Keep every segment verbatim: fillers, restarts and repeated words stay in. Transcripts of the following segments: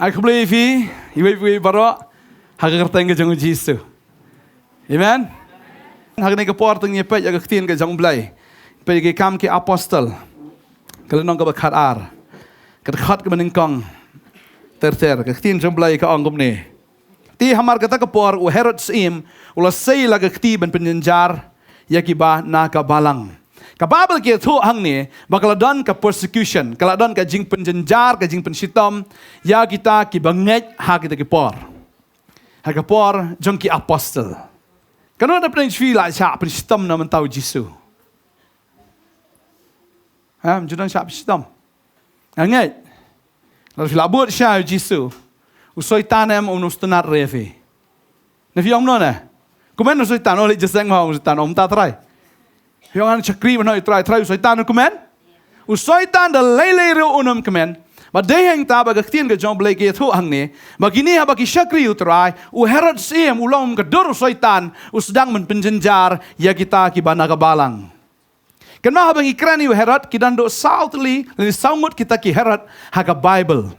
Ai khublei ïa phi, iwei pa iwei baroh, ha ka kyrteng ka jong u Jisu. Amen. Ha kane ka por tang ïa peit ïa ka ktien ka jong u Blei. Peit ïa ki Kam ki Apostol. Ka lynnong kaba khatar. Ka dkhot kaba nyngkong. Ter ter. Ka ktien jong u Blei ka ong kumne. Te hamar kata ka por u Herod syiem, u la sei la ka kti ban pynjynjar ïa kiba na ka balang. Ka Baibl ka ïathuh hangne, ba ka la don ka persecution, ka la don ka jingpynjynjar, ka jingpynshitom ïa kita kiba ngeit ha kita ki por. Ha ka por jong ki apostol. Kano na pdeng jong phi la shah pynshitom na mynta u Jisu? Ha, ym ju don shah pynshitom. Nga ngeit. Lada phi la bud sha u Jisu, u Soitan em um sngewtynnad re ïa phi. Ne phi ong kumno ne? Kumne u Soitan, oh, leit jingïaseng ma u Soitan, um ta Trai. Phi ong ngan shakri ban ïa u Trai, Trai u Soitan kumne? U Soitan da lei lei ruh um kumne. Bad dei hangta ba ka ktien ka jong u Blei ka ïathuh hangne. Ba kine haba ki shakri ïa u Trai, u Herod syiem, u long ka dur u Soitan, u sdang ban pynjynjar ïa kita kiba na ka balang. Kynmaw haba ngi kren ïa u Herod, ki don duh saw tylli, lane saw ngut kita ki Herod ha ka Baibl.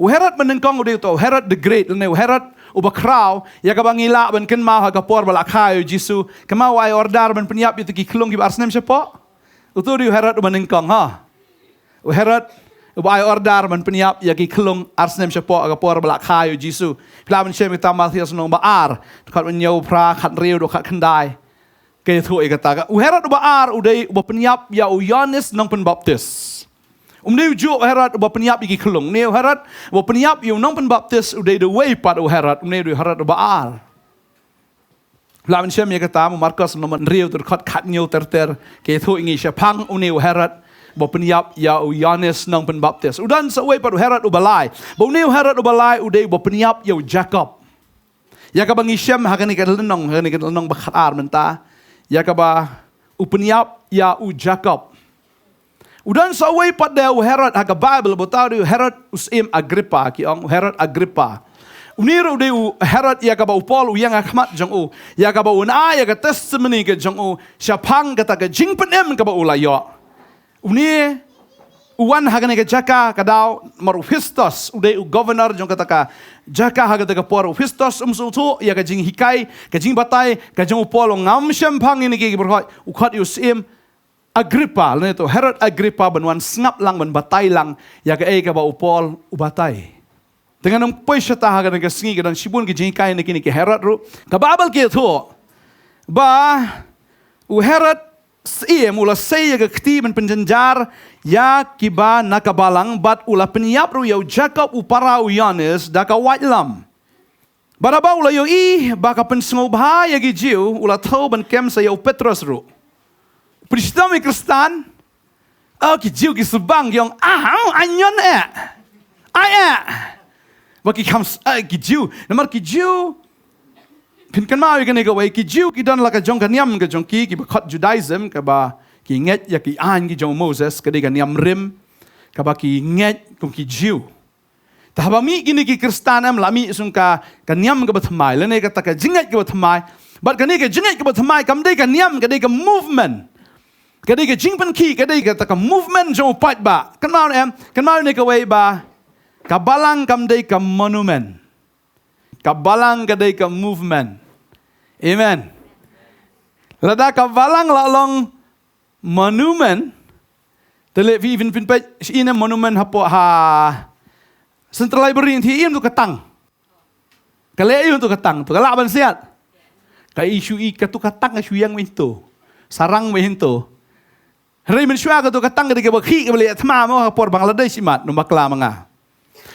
U Herod ba nyngkong u dei uta u Herod the Great, lane u Herod uba khraw, ïa kaba ngi lah ban kynmaw ha ka por ba la kha ïa u Jisu, kynmaw u ai order ban pynïap ïa kita ki khyllung kiba ar snem shapoh. Uta u dei u Herod uba nyngkong, ha. U Herod uba ai order ban pynïap ïa ki khyllung ar snem shapoh ha ka por ba la kha ïa u Jisu. Phi lah ban shem kita Mathaios lynnong ba ar, dkhot hynñiew phra, khathynriew, dkhot khatkhyndai. Ka ïathuh ïa kata ka. U Herod uba ar u dei uba pynïap ïa u Ïoannis Nongpynbaptis. Um dei u juh u Herod uba pynïap ïa ki khyllung. Une u Herod uba pynïap ïa u Nongpynbaptis u dei uwei pat u Herod. Um dei u Herod uba ar. Lah ban shem ïa kata, ma u Markos lynnong hynriew, dkhot khathynñiew ter ter. Ka ïathuh ïa ngi shaphang une u Herod uba pynïap ïa u Ïoannis Nongpynbaptis. U don sa uwei pat u Herod uba lai. Ba une u Herod uba lai u dei uba pynïap ïa u Jakob. Ïa kaba ngi shem ha kane ka lynnong, ha kane ka lynnong ba khatar mynta. Ïa kaba u pynïap ïa u Jakob. U don sa uwei pat de u Herod ha ka Baibl, ba uta u dei u Herod u syiem Agrippa, ki ong u Herod Agrippa. Une ruh u dei u Herod ïa kaba u Paul u ïeng ha khmat jong u. Ïa kaba un ai ïa ka testimony ka jong u shaphang kata ka jingpynim kaba u la ïoh. Une u wan ha kane ka jaka ka daw namar u Festus u dei u governor jong kata ka jaka ha kata ka por. U Festus um sngewthuh ïa ka jinghikai, ka jingbatai ka jong u Paul, u ngam shemphang ïa kine ki briew, u khot ïa u syiem Agrippa, lane uta u Herod Agrippa ban wan sngap lang, ban batai lang ïa kaei kaba u Paul u batai. Te ngan ym poi shata ha kane ka sngi, ka don shibun ki jinghikai na kine ki Herod ruh. Ka Baibl ka ïathuh ba u Herod syiem u la sei ïa ka kti ban pynjynjar ïa kiba na ka balang, bad u la pynïap ruh ïa u Jakob u para u Ïoannis da ka waitlam. Bad haba u la ïohi ba ka pynsngewbha ïa ki Jiw, u la thew ban kem sa ïa u Petros ruh. Pynshitom ïa ki Khristan, oh, ki Jiw ki sbang, ki ong, ah, oh, ai ñion eh. Ai eh. Ba ki kham s-, eh, ki Jiw. Namar ki Jiw, phin kynmaw ïa kane kawei, ki Jiw ki don la ka jong ka niam ka jong ki, kiba khot Judaism, kaba ki ngeit ïa ki aiñ ki jong u Moses, ka dei ka niam rim, kaba ki ngeit kum ki Jiw. Te haba mih kine ki Khristan em, la mih shuh ka, ka niam kaba thymmai, lane kata ka jingngeit kaba thymmai. Bad kane ka jingngeit kaba thymmai kam dei ka niam, ka dei ka movement. Ka dei ka jingpynkhih, ka dei kata ka movement jong u paidbah. Kynmaw em, kynmaw ne kawei ba ka balang kam dei ka monument. Ka balang ka dei ka movement. Amen. Lada ka balang la long monument, te leh phi, phin, phin peit shi ne monument hapoh ha Central Library, ngi ïohi ïa uto ka tang. Ka leh ïa uto ka tang, to ka lah ban siat. Ka ïohi, kato ka tang ka shu ïeng mynta. Sarang mynta. Hynrei mynshuwa kato ka tang ka dei kaba khih, kaba la ïaid thma mo ha ka por Bangladesh, imat, num bakla ma nga.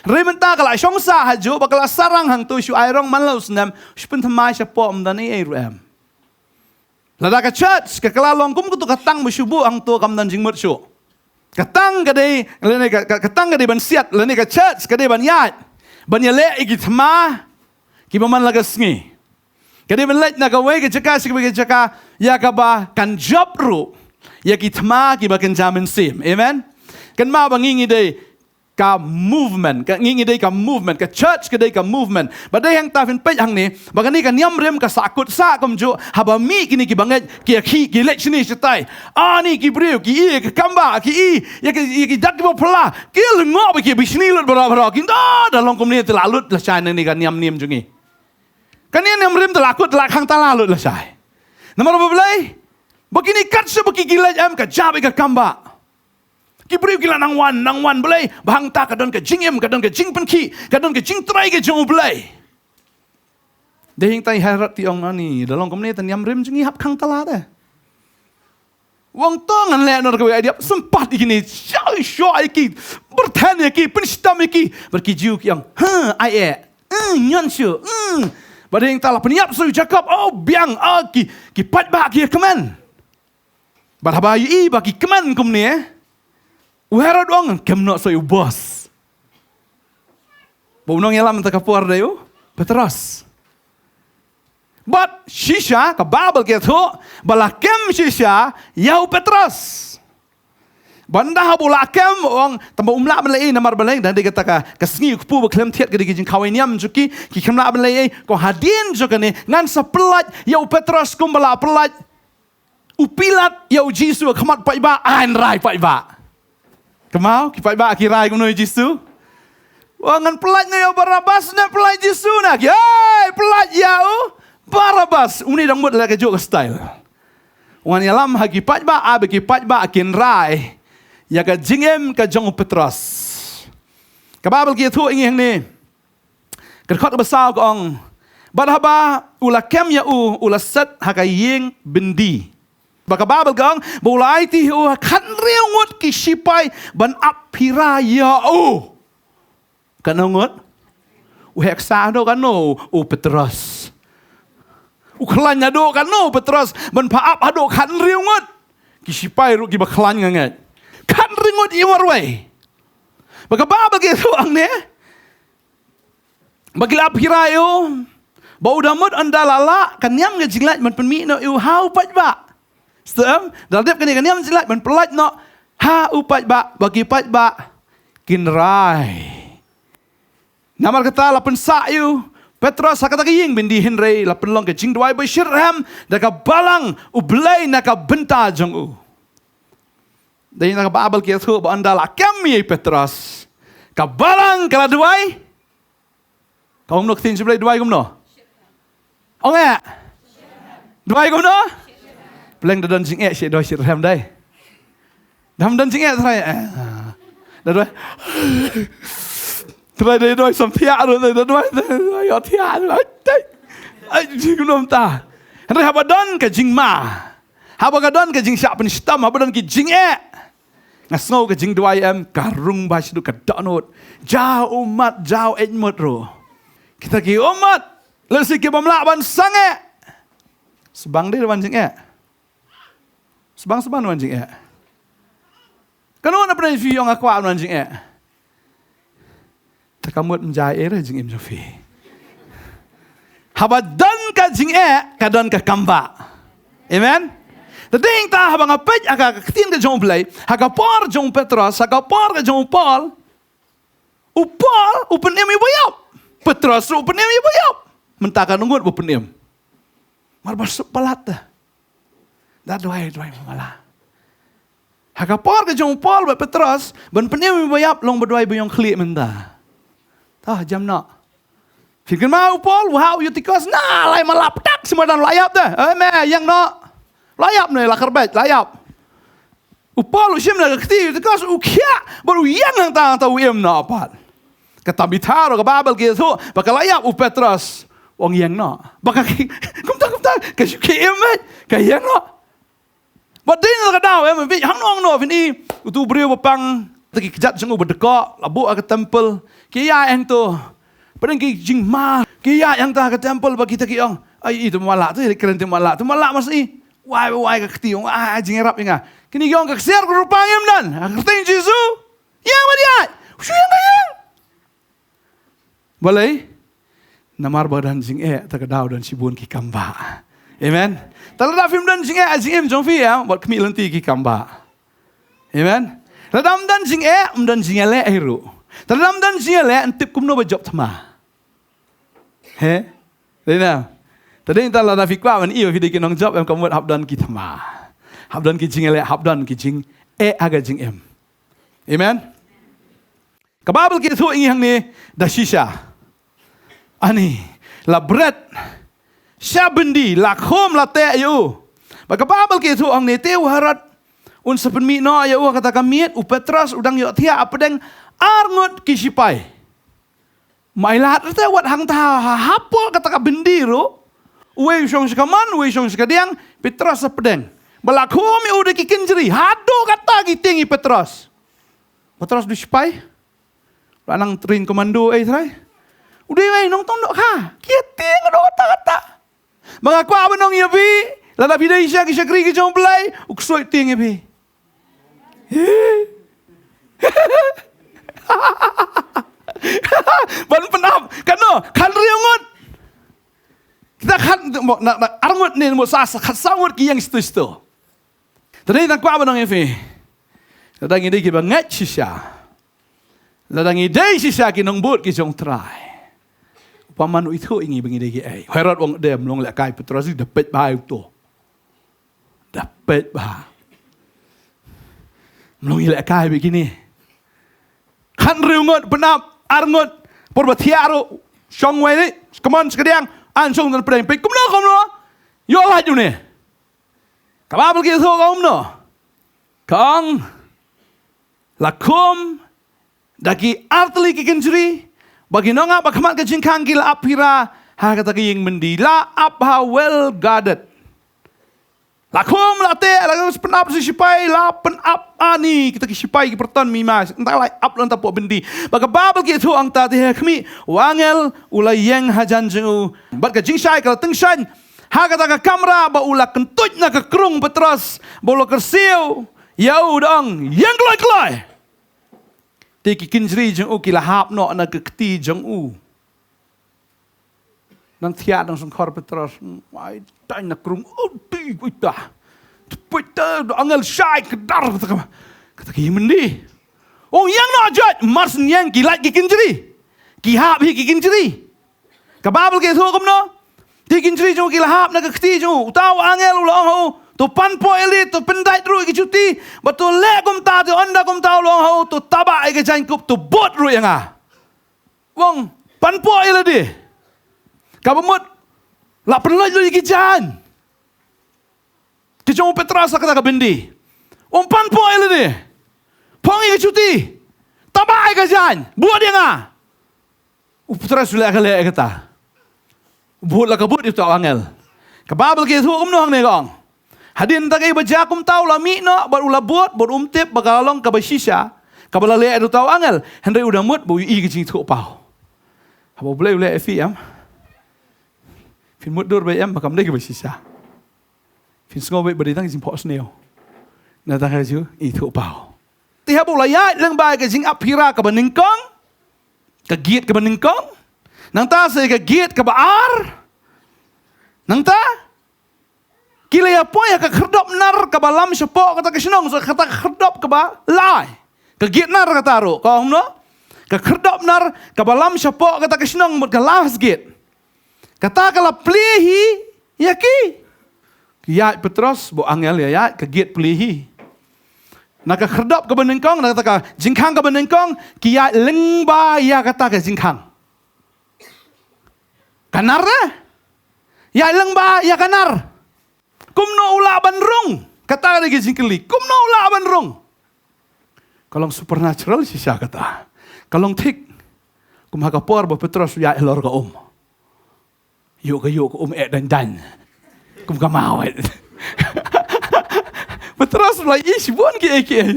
Hynrei mynta ka la shong sah hajuh, ba ka la sarang hangto, shu ai rong man la u snem, shu pynthymmai shapoh, ym don ei ei ruh em. Lada ka church ka, ka la long kum kato ka tang ba shu buh hangto, kam don jingmut shuh. Ka tang ka dei, lane ka, ka, ka tang ka dei ban siat, lane ka church ka dei ban ïaid, ban ïaleh ïa ki thma kiba man la ka sngi. Ka dei ban leit na kawei ka jaka sha kawei ka jaka, ïa kaba kan jop ruh ïa ki thma kiba kynja mynsiem. Amen. Kynmaw ba ngi, ngi dei Ka movement, ka ngi ngi dei ka movement, ka church ka dei ka movement. Ba dei hangta phin peit hangne, ba kane ka niam rim ka sahkut sah kumjuh, haba mih kine ki bangeit, ki ki ki leit shini shatai. Ani ki briew, ki i, ka kamba, ki i, ïa ki, ïa ki dak kiba phylla, ki lyngngoh ba ki bishni lut baroh baroh, ki da, da long kumne te la lut lashai na kane ka niam niam jong ngi. Kane niam rim te la kut la khang tala lut lashai. Namar ba balei, ba kine kat sha ba ki ki leit em ka jab ïa ka kamba. Ki briew ki la nang wan, nang wan balei, ba hangta ka don ka jingim, ka don ka jingpynkhih, ka don ka jingtrai ka jong u Blei. Dei hangta i Herod te ong ani, da long kumne te niam rim jong ngi hap khang tala te. Wang tong ngan leh noh kawei ai diap, sympat ïa kine, shai shai ïa ki, byrthen ïa ki, pynshitom ïa ki, bad ki Jiw ki ong, ha, ai eh, eh, nyan shu, hmm. Bad hangta la pynïap sa u Jakob, oh, biang, oh, ki, ki paidbah ki kmen. Bad haba ïohi ba ki kmen kumne, u Herod u ong, kem noh sa u boss. Ba u nongïalam mynta ka por dei u Petros. Bad shisha, ka Baibl ka ïathuh, ba la kem shisha ïa u Petros. Bad ynda haba u la kem, u ong, tangba um lah ban leh ei, namar balei, dang dei kata ka, ka sngi u kpu ba khlem thied ka dei ka jingkhawai niam jong ki, ki khlem lah ban leh ei, ko hadien jong kane, ngan sa pyllait ïa u Petros kumba la pyllait u Pilat ïa u Jisu ha khmat paidbah, ai ngan rai paidbah. Kynmaw, ki paidbah ki rai kumno ïa u Jisu? Wa ngan pyllait ne ïa u Barabas ne pyllait Jisu na ki? Ai, pyllait ïa u Barabas. Une dang mut la ka jong ka style. Wan ïalam ha ki paidbah, ai ba ki paidbah kin rai ïa ka jingim ka jong u Petros. Ka Baibl ka ïathuh ïa ngi hangne. Ka dkhot ba saw ka ong, bad haba u la kem ïa u, u la set ha ka ïing byndi. Ba ka Baibl ka ong, ba u la aiti ïa u ha khathynriew ngut ki shipai ban ap phira ïa u. Katno ngut? U heh ksah haduh katno u Petros? U khlaiñ haduh katno u Petros ban pha ap haduh khathynriew ngut? Ki shipai ruh kiba khlaiñ nga ngeit. Khathynriew ngut ïa marwei. Ba ka Baibl ka ïathuh hangne. Ba ki la ap phira ïa u. Ba u da mut ynda la lah ka niam ka jinglait ban pynmih noh ïa u ha u paidbah. Stem, da dep kane ka niam jinglait ban pyllait noh ha u paidbah, ba ki paidbah kin rai. Namar kata la pynsah ïa u Petros ha kata ka ïing byndi, hynrei la pynlong ka jingduwai ba shitrhem da ka balang U Blei na ka bynta jong u. Dei na ka Baibl ka ïathuh ba ynda la kem ïa u Petros, ka balang ka la duwai. Ka ong kumno ka ktien Blei, duwai kumno? Ong eh. Duwai kumno? Pleng da don jingeh shu duwai shitrhem dei. Dam don jingeh trai. Eh. Da duwai. Trai da duwai samthiah ruh, da duwai, da duwai ïa thiah ruh. Ai, ai, jingkhlem ta. Hynrei haba don ka jingma. Haba ka don ka jingshah pynshitom, haba don ki jingeh. Nga sngew ka jingduwai em ka rung ba shu ka dohnud. Jaw ummat, jaw eit mut ruh. Kita ki ummat. Lehse ki bym lah ban sangeh. Sbang dei wan jingeh. Sbang sbang wan jingeh. Kano na pynai phi ong nga kwah wan jingeh. Te ka mut mynjai eh re jingim jong phi. Haba don ka jingeh, ka don ka kambah. Amen. Te dei ta haba nga peit ha ka ktien ka jong U Blei, ha ka por jong u Petros, ha ka por ka jong u Paul. U Paul u pynim ïa ba ïap. Petros ruh u pynim ïa ba ïap. Mynta ka ngut ba pynim. Mar ba suk palat ta. Da duwai, duwai mala. Ha ka por ka jong u Paul bad Petros ban pynim ïa ba ïap, long ba duwai ba ïong khlieh mynta. Tah jam noh. Phi kynmaw u Paul, u ha u Eutychus, na lai mala ptak sima dan la ïap te. Eh me ïeng noh. La ïap ne la kyrpad, la ïap. U Paul u shim la ka kti u Eutychus, u khiah bad u ïeng hangta hangta u im noh pat. Ka Tabitha ruh ka Baibl ka ïathuh ba ka la ïap u Petros, u ong ïeng noh. Ba ka ki, kumta kumta ka shu ki im eh, ka ïeng noh. Ba dei na ka daw em, bit hangno hangno phin i, utu u briew ba pang, ta ki kjat jong u ba dkoh, la buh ha ka temple, ki ïaid hangto. Pdeng ki jingma, ki ïaid hangta ha ka temple ba kita ki ong, ai i tu mala, tu kren tu mala, tu mala mas i. Wai wai ka kti, ong ai jingïarap ïa nga. Kine ki ong ka ksiar ka rupa ngim don. Ha ka kyrteng Jisu. Ïeng bad ïaid. Shu ïeng ka ïeng. Balei? Namar ba don jingeh, ta ka daw don shibun ki kambah. Amen. Ta lada phim don jingeh, jingim jong phi ïa, bad khmih lynti ki kambah. Amen. Lada ym don jingeh, ym don jingïaleh hi ruh. Te lada ym don jingïaleh, yn tip kumno ba jop thma. He? Dei na. Te dei ta lada phi kwah ban ïoh phi dei ki nongjop em, ka mut hap don ki thma. Hap don ki jingïaleh, hap don ki jingeh ha ka jingim. Amen. Ka Baibl ka ïathuh ïa ngi hangne da shisha. Ani, la bret sha byndi, la khum la teh ïa u. Bad ka Baibl ka ïathuh hangne te u Herod un sa pynmih noh ïa u ha kata ka miet, u Petros u dang ïohthiah hapdeng ar ngut ki shipai. Mailat te wat hangta ha, ha, hapoh kata ka byndi ruh. Uwei u shong sha kamon, uwei u shong sha kadiang, Petros hapdeng. Ba la khum ïa u da ki kynjri, haduh katta ki tieng ïa Petros. Petros du shipai. La nang train commando ei trai. U dei wei nongtong dohkha. Ki tieng doh katta katta. Ba nga kwah ban ong ïa phi, lada phi dei shisha ki shakri ki jong U Blei, u ksuid tieng ïa phi. Ban pynap, katno, khathynriew ngut. Kita khat, mo, na, na, ar ngut ne, mo, sa, sa, khatsaw ngut ki ïeng shatu shatu. Te dei tang kwah ban ong ïa phi. Lada ngi dei kiba ngeit shisha. Lada ngi dei shisha ki nongbud ki jong U Trai. U Paman u ithuh ïa ngi ba ngi dei kiei. Herod u ong, dem long lehkai Petros, da peit bha uto. Da peit bha. Mlong ïalehkai bad kine. Khathynriew ngut pynap, ar ngut por ba thiah ruh, shong wei ne, kamon sha kadiang, yn shong tang pdeng, peit kumno kumno. Ïoh lait une. Ka Baibl ka ïathuh kumno? Ka ong, la khum da ki artylli ki kynjri, ba ki nongap ba khmat ka jingkhang ki la ap phira ha kata ka ïing byndi, la ap ha well guarded. La khum la teh, la pynap sa shipai, la pynap ani, kita ki shipai ki pyrton mima, nta la ap lanta poh byndi. Ba ka Baibl ka ïathuh hangta te ha khmih, u angel u la ïeng hajan jong u. Bad ka jingshai ka la tyngshaiñ ha kata ka kamra, ba u la kyntuid na ka krung Petros, ba u la kyrsiew ïa u da ong, ïeng kloi kloi. Te ki kynjri jong u ki la hap noh na ka kti jong u. Nang thiah nang sngewkhor Petros, ai, tang na krung, oh, ti, ui ta. Tepit ta, da angel shai, kdar, kata ka, kata ka ïing byndi. Oh, ïeng noh jait, mar shen ïeng, ki lait ki kynjri. Ki hap hi ki kynjri. Ka Baibl ka ïathuh kumno? Te ki kynjri jong u ki la hap na ka kti jong u. Uta u angel u la ong ha u, to pan poh ïa lade, to pyndait ruh ïa ki juti. Bad to leh kumta, te ynda kumta u la ong ha u, to tabah ïa ka jaiñkup, to bud ruh ïa nga. U ong, pan poh ïa lade. Kaba mut, la pynlait lut ïa ki jaiñ. Ki jong u Petros ha kata ka byndi. U ong, pan poh ïa lade. Phong ïa ka juti. Tabah ïa ka jaiñ. Bud ïa nga. U Petros u leh ka leh ïa kata. U bud la ka bud ïa uta u angel. Ka Baibl ka ïathuh kumno hangne ka ong. Hadien kata kaei ba jia kumta u la mih noh, bad u la bud, bad um tip ba ka la long kaba shisha, kaba la leh da uta u angel. Hynrei u da mut ba u ïohi ka jingithuhpaw. Haba U Blei u leh ïa phi em. Phin mutdur beit em ba kam dei kaba shisha. Phin sngew beit ba dei tang ka jingphohsniew. Na tang ka jingithuhpaw. Te haba u la ïaid lyngba ïa ka jingap phira kaba nyngkong. Ka gate kaba nyngkong. Nangta sa ïa ka gate kaba ar. Nangta ki la ïa poi ha ka khyrdop nar kaba lam shapoh kata ka shnong, sa kata ka khyrdop kaba lai. Ka gate nar kata ruh, ka ong kumno? Ka khyrdop nar kaba lam shapoh kata ka shnong, mut ka last gate. Kata ka la plie hi ïa ki. Ki ïaid Petros, bad u angel ïa ïaid, ka gate plie hi. Na ka khyrdop kaba nyngkong, na kata ka jingkhang kaba nyngkong, ki ïaid lyngba ïa kata ka jingkhang. Ka nar eh? Ïaid lyngba ïa ka nar. Kumno u lah ban rung? Kata ka dei ka jingkylli. Kumno u lah ban rung? Ka long supernatural shisha kata. Ka long thik. Kum ha ka por ba Petros u ïaid halor ka um. Ïoh ka ïoh ka um eh dang dang. Kum ka mawet. Petros u la ïohi shibun kiei kiei.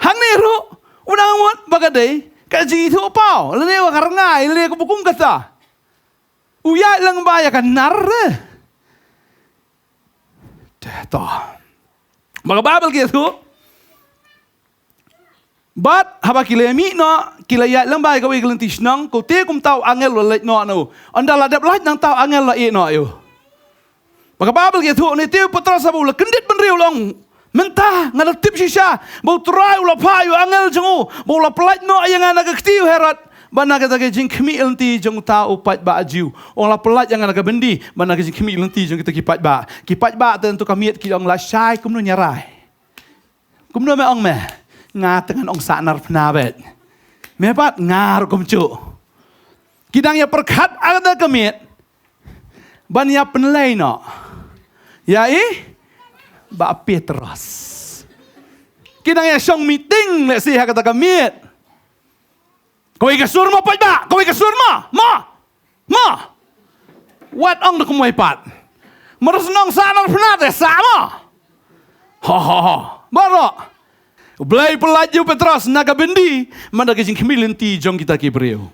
Hangne ruh, u dang mut ba ka dei ka jingithuhpaw, lane ba ka rngai, lane kaba kum kata. U ïaid lyngba ïa ka nar. Te to. Ba ka Baibl ka ïathuh. Bad haba ki la mih noh, ki la ïaid lyngba ïa kawei ka lynti shnong, ko te kumta u angel u la leit noh na u. Ynda la dep lait nangta u angel u la ïeh noh ïa u. Ba ka Baibl ka ïathuh, une te u Petros haba u la kyndit bynriew u la ong, Mynta nga da tip shisha ba U Trai u la phah ïa u angel jong u ba u la pyllait noh ïa nga na ka kti u Herod, bad na kata ka jingkhmih lynti jong uta u paidbah Jiw. U la pyllait ïa nga na ka byndi, bad na ka jingkhmih lynti jong kita ki paidbah. Ki paidbah te, to ka miet ki ong, lashai kumno ñiarai. Kumno me ong me? Nga te ngan ong sahnarphna beit. Me pat nga ruh kumjuh. Ki dang ïa pyrkhat ha kata ka miet ban ïa pynleit noh ïa i Bah Petros. Ki dang ïa shong meeting lehse ha kata ka miet. Kawei ka sur mo, paidbah, kawei ka sur mo, mo, mo. Wat ong da kumwei pat. Mar shu ong sahnarphna te sah mo. Ho, ho, ho. Baroh. U Blei u pyllait ïa u Petros na ka byndi, man da ka jingkhmih lynti jong kita ki briew.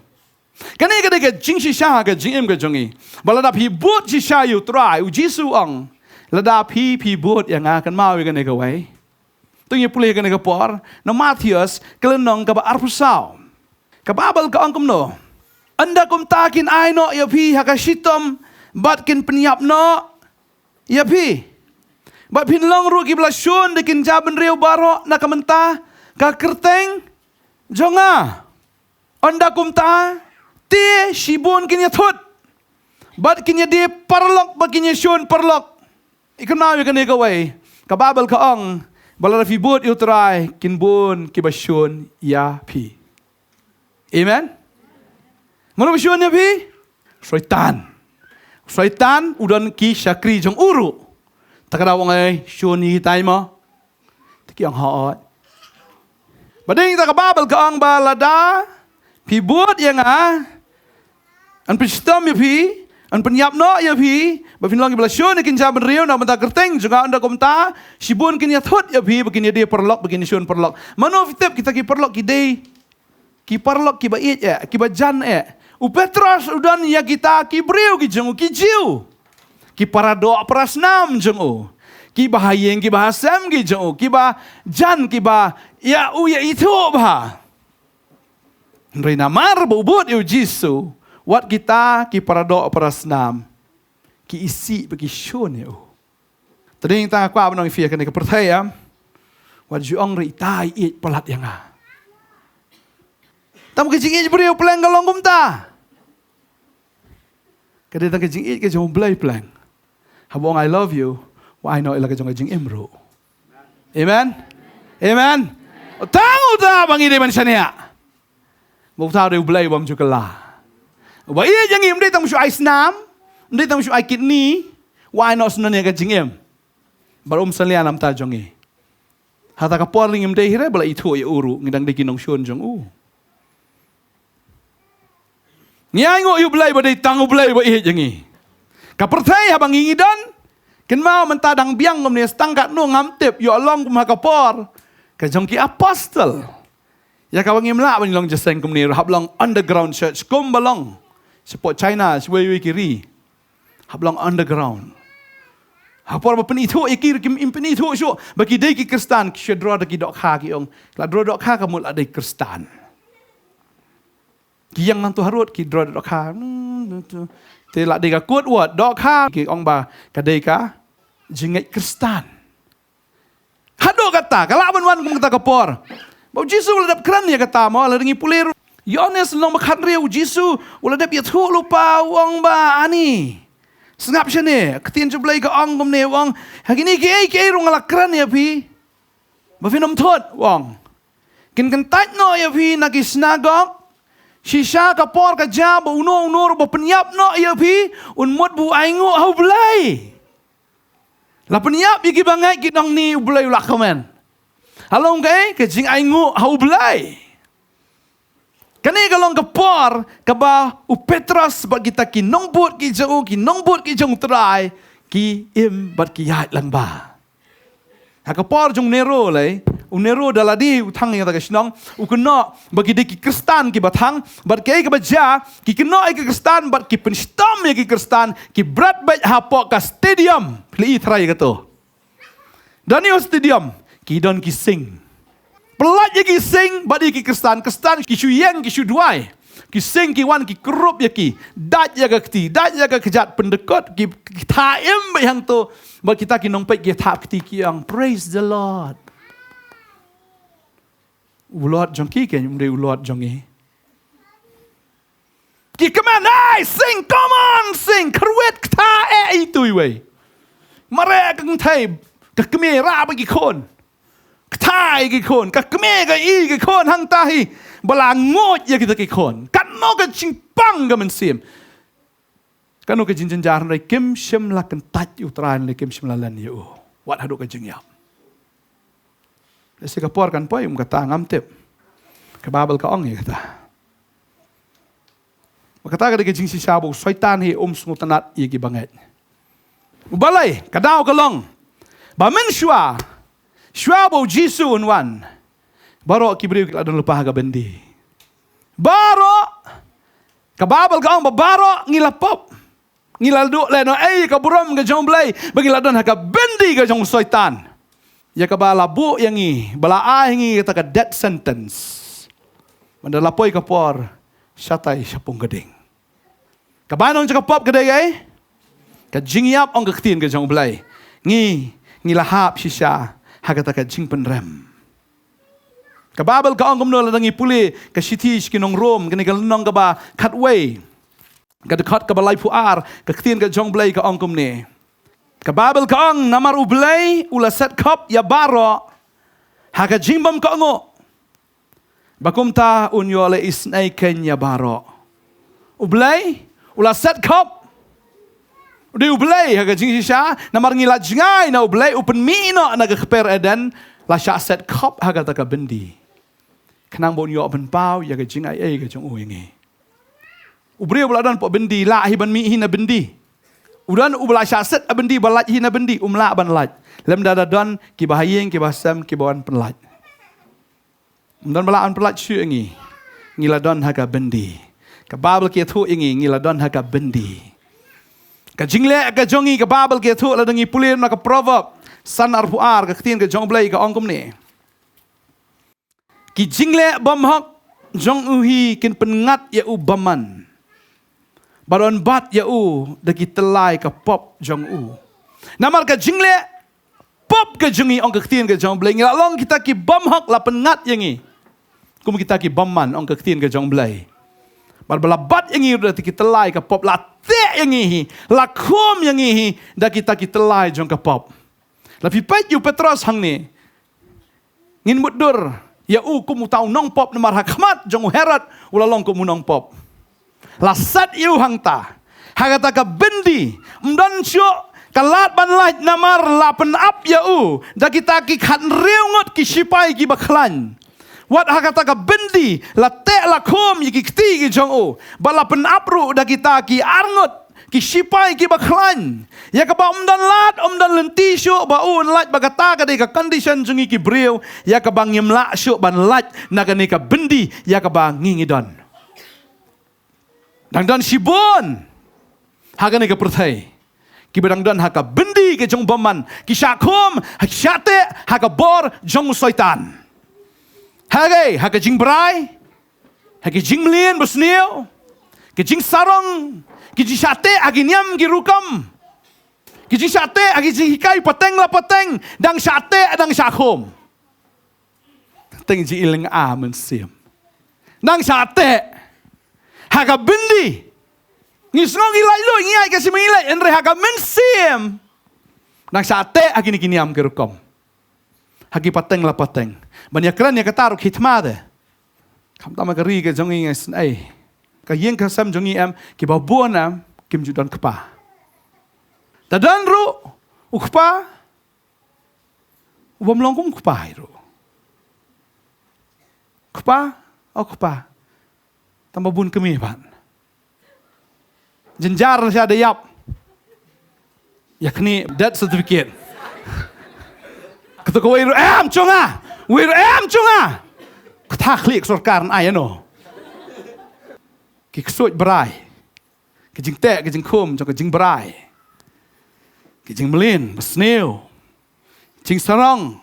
Kane ka dei ka jingshisha ka jingim ka jong ngi. Ba lada phi bud shisha ïa U Trai, U Jisu u ong, lada phi, phi bud ïa nga, kynmaw ïa kane kawei. To ngin pule kane ka por na Mathaios ka lynnong kaba arphew saw. Ka Baibl ka ong kumno? Ynda kumta kin ai noh ïa phi ha ka shitom bad kin pynïap noh ïa phi. Bad phin long ruh kiba la shun da ki kynja bynriew baroh na ka bynta ka kyrteng jong nga. Ynda kumta te shibun kin ïathut bad kin ïadie paralok bad kin ïashun paralok. Kynmaw ïa kane kawei. Ka Baibl ka ong ba lada phi bud ïa U Trai, kin bun kiba shun ïa phi. Amen. Mano ba shun ïa phi? Soitan. Soitan u don ki shakri jong u ruh. Ta ka daw ong ei, shun ïa kitai mo. Te ki ong hooid. Ba dei ta ka Baibl ka ong ba lada phi bud ïa nga, yn pynshitom ïa phi, yn pynïap noh ïa phi, ba phin long kiba la shun ïa ki kynja bynriew na ka bynta ka kyrteng jong nga, ynda kumta shibun kin ïathut ïa phi, ba kin ïadie paralok, ba kin ïashun paralok. Mano phi tip kita ki paralok ki dei ki paralok kiba ïeit eh, kiba jan eh? U Petros u don ïa kita ki briew ki jong u, ki Jiw, ki paradoh parasnam jong u, kiba ha ïing kiba ha sem ki jong u, kiba jan, kiba ïa u ïa ithuh bha. Hynrei namar ba u bud ïa U Jisu, wat kita ki paradoh parasnam ki isih bad ki shun ïa u. Te dei tang nga kwah ban ong ïa phi ha kane ka pyrthei, em, wat ju ong re ita i ïeit palat ïa nga. Tang ka jingïeit briew pleng ka long kumta. Ka dei tang ka jingïeit ka jong U Blei pleng. Haba ong I love you, wat ai noh ïa la ka jong ka jingim ruh. Amen. Amen. Tang uta ba ngi dei ban shaniah. Ba uta u dei U Blei bym ju kylla. Uba ïeit ïa ngi ym dei tang u shu ai snam, ym dei tang u shu ai kidney, wat ai noh shen ïa ka jingim. Bad um salia na ka bynta jong ngi. Hata ka por ngi ym dei hi re ba la ithuh ïa u ruh, ngi dang dei ki nongshun jong u. Ngi ainguh ïa U Blei ba dei tang U Blei ba ïeit ïa ngi. Ka pyrthei haba ngi ngi don, kynmaw mynta dang biang kumne, tang katno ngam tip, ïoh long kum ha ka por ka jong ki apostol. Ïa kaba ngim lah ban long jingïaseng kumne, hap long underground church kumba long shapoh China, shawei wei ki ri. Hap long underground. Ha por ba pynithuh ïa ki ruh kim, im pynithuh shuh ba ki dei ki Khristan, ki shu draw da ki dohkha, ki ong, la draw dohkha ka mut la dei Khristan. Ki ïeng nangtu harud ki draw dohkha. Te la dei ka code word dohkha, ki ong ba ka dei ka jingngeit Khristan. Haduh kata ka lah ban wan kum kata ka por ba U Jisu u la dep kren ïa kata mo, lada ngi pule ruh Ïoannis lynnong ba khathynriew, U Jisu u la dep ïathuh lypa, u ong ba ani, sngap shane, ka ktien jong U Blei ka ong kumne, u ong, ha kine kiei kiei ruh nga la kren ïa phi ba phin ym thut, u ong. Kin kyntait noh ïa phi na ki synagog, shisha ka por ka jia ba uno uno ruh ba pynïap noh ïa phi un mut ba u ainguh ha U Blei. La pynïap ïa kiba ngeit ki nongni, U Blei u la kmen. Halong kaei? Ka jingainguh ha U Blei. Kane ka long ka por kaba u Petros bad kita ki nongbud ki jong u, ki nongbud ki jong U Trai, ki im bad ki ïaid lang bha. Ha ka por jong u Nero lei, u Nero da lade u thang ïa kata ka shnong, u kynnoh ba ki dei ki Khristan kiba thang, bad kaei kaba jia, ki kynnoh ïa ki Khristan bad ki pynshitom ïa ki Khristan, ki bret beit hapoh ka stadium. Phi la i tharai ïa kato? Da ni u stadium ki don ki sing. Pyllait ïa ki sing bad ïa ki Khristan, Khristan ki shu ïeng ki shu duwai. Ki sing ki wan ki krup ïa ki. Dait ïa ka kti, dait ïa ka kjat, pyndykut ki, ki thah im beit hangto. Bad kita ki nongpeit ki thap kti ki ong, "Praise the Lord." U Lord jong ki kein ym dei u Lord jong ngi. Ki kmen, "Hey, sing, come on, sing. Kyrwit, kta eh ïa itu iwei. Mareh ka kynthei, ka kmie rah bad ki khun. Kta ïa ki khun, ka kmie ka i ki khun hangta hi. Ba la nguid ïa kita ki khun. Katno ka jingpang ka mynsiem. Katno ka jingjynjar, hynrei kim shym la kyntait ïa U Trai, hynrei kim shym la len ïa u. Wat haduh ka jingïap." Lehse ka por kan poi, um kata ngam tip. Ka Baibl ka ong ïa kata. Ba kata ka dei ka jingshisha ba u Soitan hi um sngewtynnat ïa ki bangeit. U balei, ka daw ka long ba mynshuwa, shuwa ba u Jisu un wan, baroh ki briew ki la don lypa ha ka byndi. Baroh, ka Baibl ka ong ba baroh ngi la pop. Ngi la duh lehnohei ïa ka burom ka jong U Blei, ba ngi la don ha ka byndi ka jong u Soitan. Ïa kaba la buh ïa ngi, ba la ai ïa ngi kata ka death sentence. Mynta la poi ka por shatai shapung ka ding. Kaba nong jong ka pop ka dei ei? Ka jingïap, ong ka ktien ka jong U Blei. Ngi, ngi la hap shisha ha kata ka jingpynrem. Ka Baibl ka ong kumno lada ngi pule ka shithi sha ki nong Rom, kane ka lynnong kaba khatwei, ka dkhot kaba laiphew ar, ka ktien ka jong U Blei ka ong kumne. Ka Baibl ka ong, "Namar U Blei u la set khop ïa baroh ha ka jingbymkohnguh, ba kumta un ïoh leh isynei keiñ ïa baroh." U Blei u la set khop. U dei U Blei ha ka jingshisha, namar ngi la jngai na U Blei, u pynmih noh na ka kper Eden, la shah set khop ha kata ka byndi. Khnang ba un ïoh pynpaw ïa ka jingai ei ka jong u ïa ngi. U briew ba la don hapoh byndi lah hi ban mih hi na byndi? U don uba la shah set ha byndi ba lait hi na byndi? Um lah ban lait. Lymda la don kiba ha ïing, kiba ha sem, kiba wan pynlait. Um don ba lah ban pynlait shuh ïa ngi. Ngi la don ha ka byndi. Ka Baibl ka ïathuh ïa ngi, ngi la don ha ka byndi. Ka jingleh ka jong ngi, ka Baibl ka ïathuh, lada ngi pule na ka Proverb san arphew ar, ka ktien ka jong U Blei ka ong kumne. Ki jingleh bymhok jong u hi kin pynngat ïa u bymman, bad yn bat ïa u da ki tyllai ka pop jong u. Namar ka jingleh pop ka jong ngi, ong ka ktien ka jong U Blei, ngi la long kita ki bymhok, la pynngat ïa ngi kum kita ki bymman, ong ka ktien ka jong U Blei. Bad ba la bat ïa ngi ruh da ki tyllai ka pop, la teh ïa ngi hi, la khum ïa ngi hi da kita ki tyllai jong ka pop. La phi peit ïa u Petros hangne, ngin mutdur ïa u kum uta u nongpop, namar ha khmat jong u Herod u la long kum u nongpop. La set ïa u hangta ha kata ka byndi, ym don shuh ka lad ban lait, namar la pynap ïa u da kita ki khathynriew ngut ki shipai kiba khlaiñ. Wat ha kata ka byndi la teh la khum ïa ki kti ki jong u, bad la pynap ruh da kita ki arngut ki shipai kiba khlaiñ. Ïa kaba ym don lad, ym don lynti shuh ba un lait, ba kata ka dei ka condition jong ngi ki briew, ïa kaba ngim lah shuh ban lait na kane ka byndi ïa kaba ngi ngi don. Dang don shibun ha kane ka pyrthei kiba dang don ha ka byndi ka jong u bymman, ki shah khum, ki shah teh ha ka bor jong u Soitan. Ha kaei? Ha ka jingbrai, ha ki jingmlien basniew, ki jingsarong, ki jingshah teh ha ki niam ki rukom, ki jingshah teh ha ki jinghikai pateng la pateng, dang shah teh, dang shah khum. Teng ji i lynga mynsiem. Nang shah teh ha ka byndi. Ngi sngew ngi lait lut, ngi ai ka shi mynlait, hynrei ha ka mynsiem nang shah teh ha kine ki niam ki rukom, ha ki pateng la pateng. Ban ïakren ïa kata ruh ki thma de. Khamtam ka ri ka jong ngi ngi sngew, ka ïing ka sem jong ngi em, kiba bun em kim ju don kpa. Te don ruh u kpa u bym long kum kpa hi ruh. Kpa, o kpa, tang ba bun kmie pat. Jynjar sha da ïap ïa kane death certificate. Kata kawei ruh em jong nga, wei ruh em jong nga. Kata khlieh ka sorkar, ai ano. Ki ksuid brai, ki jingteh ki jingkhum jong ka jingbrai, ki jingmlien basniew, jingsarong,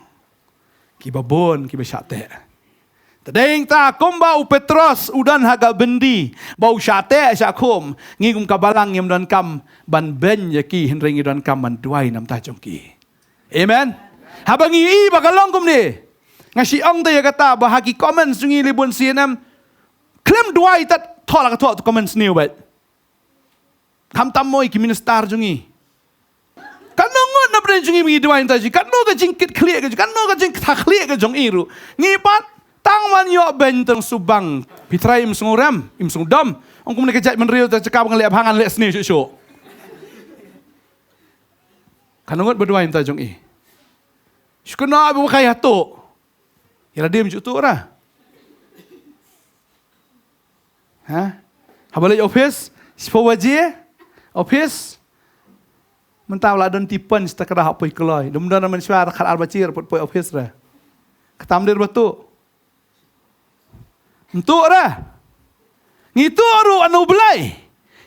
kiba bun kiba shah teh. Te dei ta kumba u Petros u don ha ka byndi ba u shah teh shah khum, ngi kum ka balang ngim donkam ban beiñ ïa ki, hynrei ngi donkam ban duwai namar jong ki. Amen. Haba ngi i ba ka long kumne, nga shu ong te ïa kata ba ha ki comments jong ngi lei bun sien em, khlem duwai tat thoh la ka thoh tu comments ne wei. Khamtam mo ïa ki minister jong ngi. Katno ngut na pdeng jong ngi ba ngi duwai namar jong ki, katno ka jingkitkhlieh ka jong, katno ka jingkitkhlieh ka jong i ruh. Ngi pat tang wan ïoh beiñ tang subang. Phi trai im sngewrem, im sngewdom. Ong kumne ka jait mynriew te jaka ba ngan leh bha ngan leh sniew shuh shuh. Katno ngut ba duwai namar jong i. Shu kynnoh ba kai ha tuh. Ïa la dei ym ju tuh ra. Ha? Haba leit office, shiphew baje, office. Mynta la don tipon sha ta ka dah poi kloi. Dum don mynshwa khat ar baje poi office ra. Kata ym dei ba tuh. Ym tuh ra. Ngi tuh ruh na U Blei.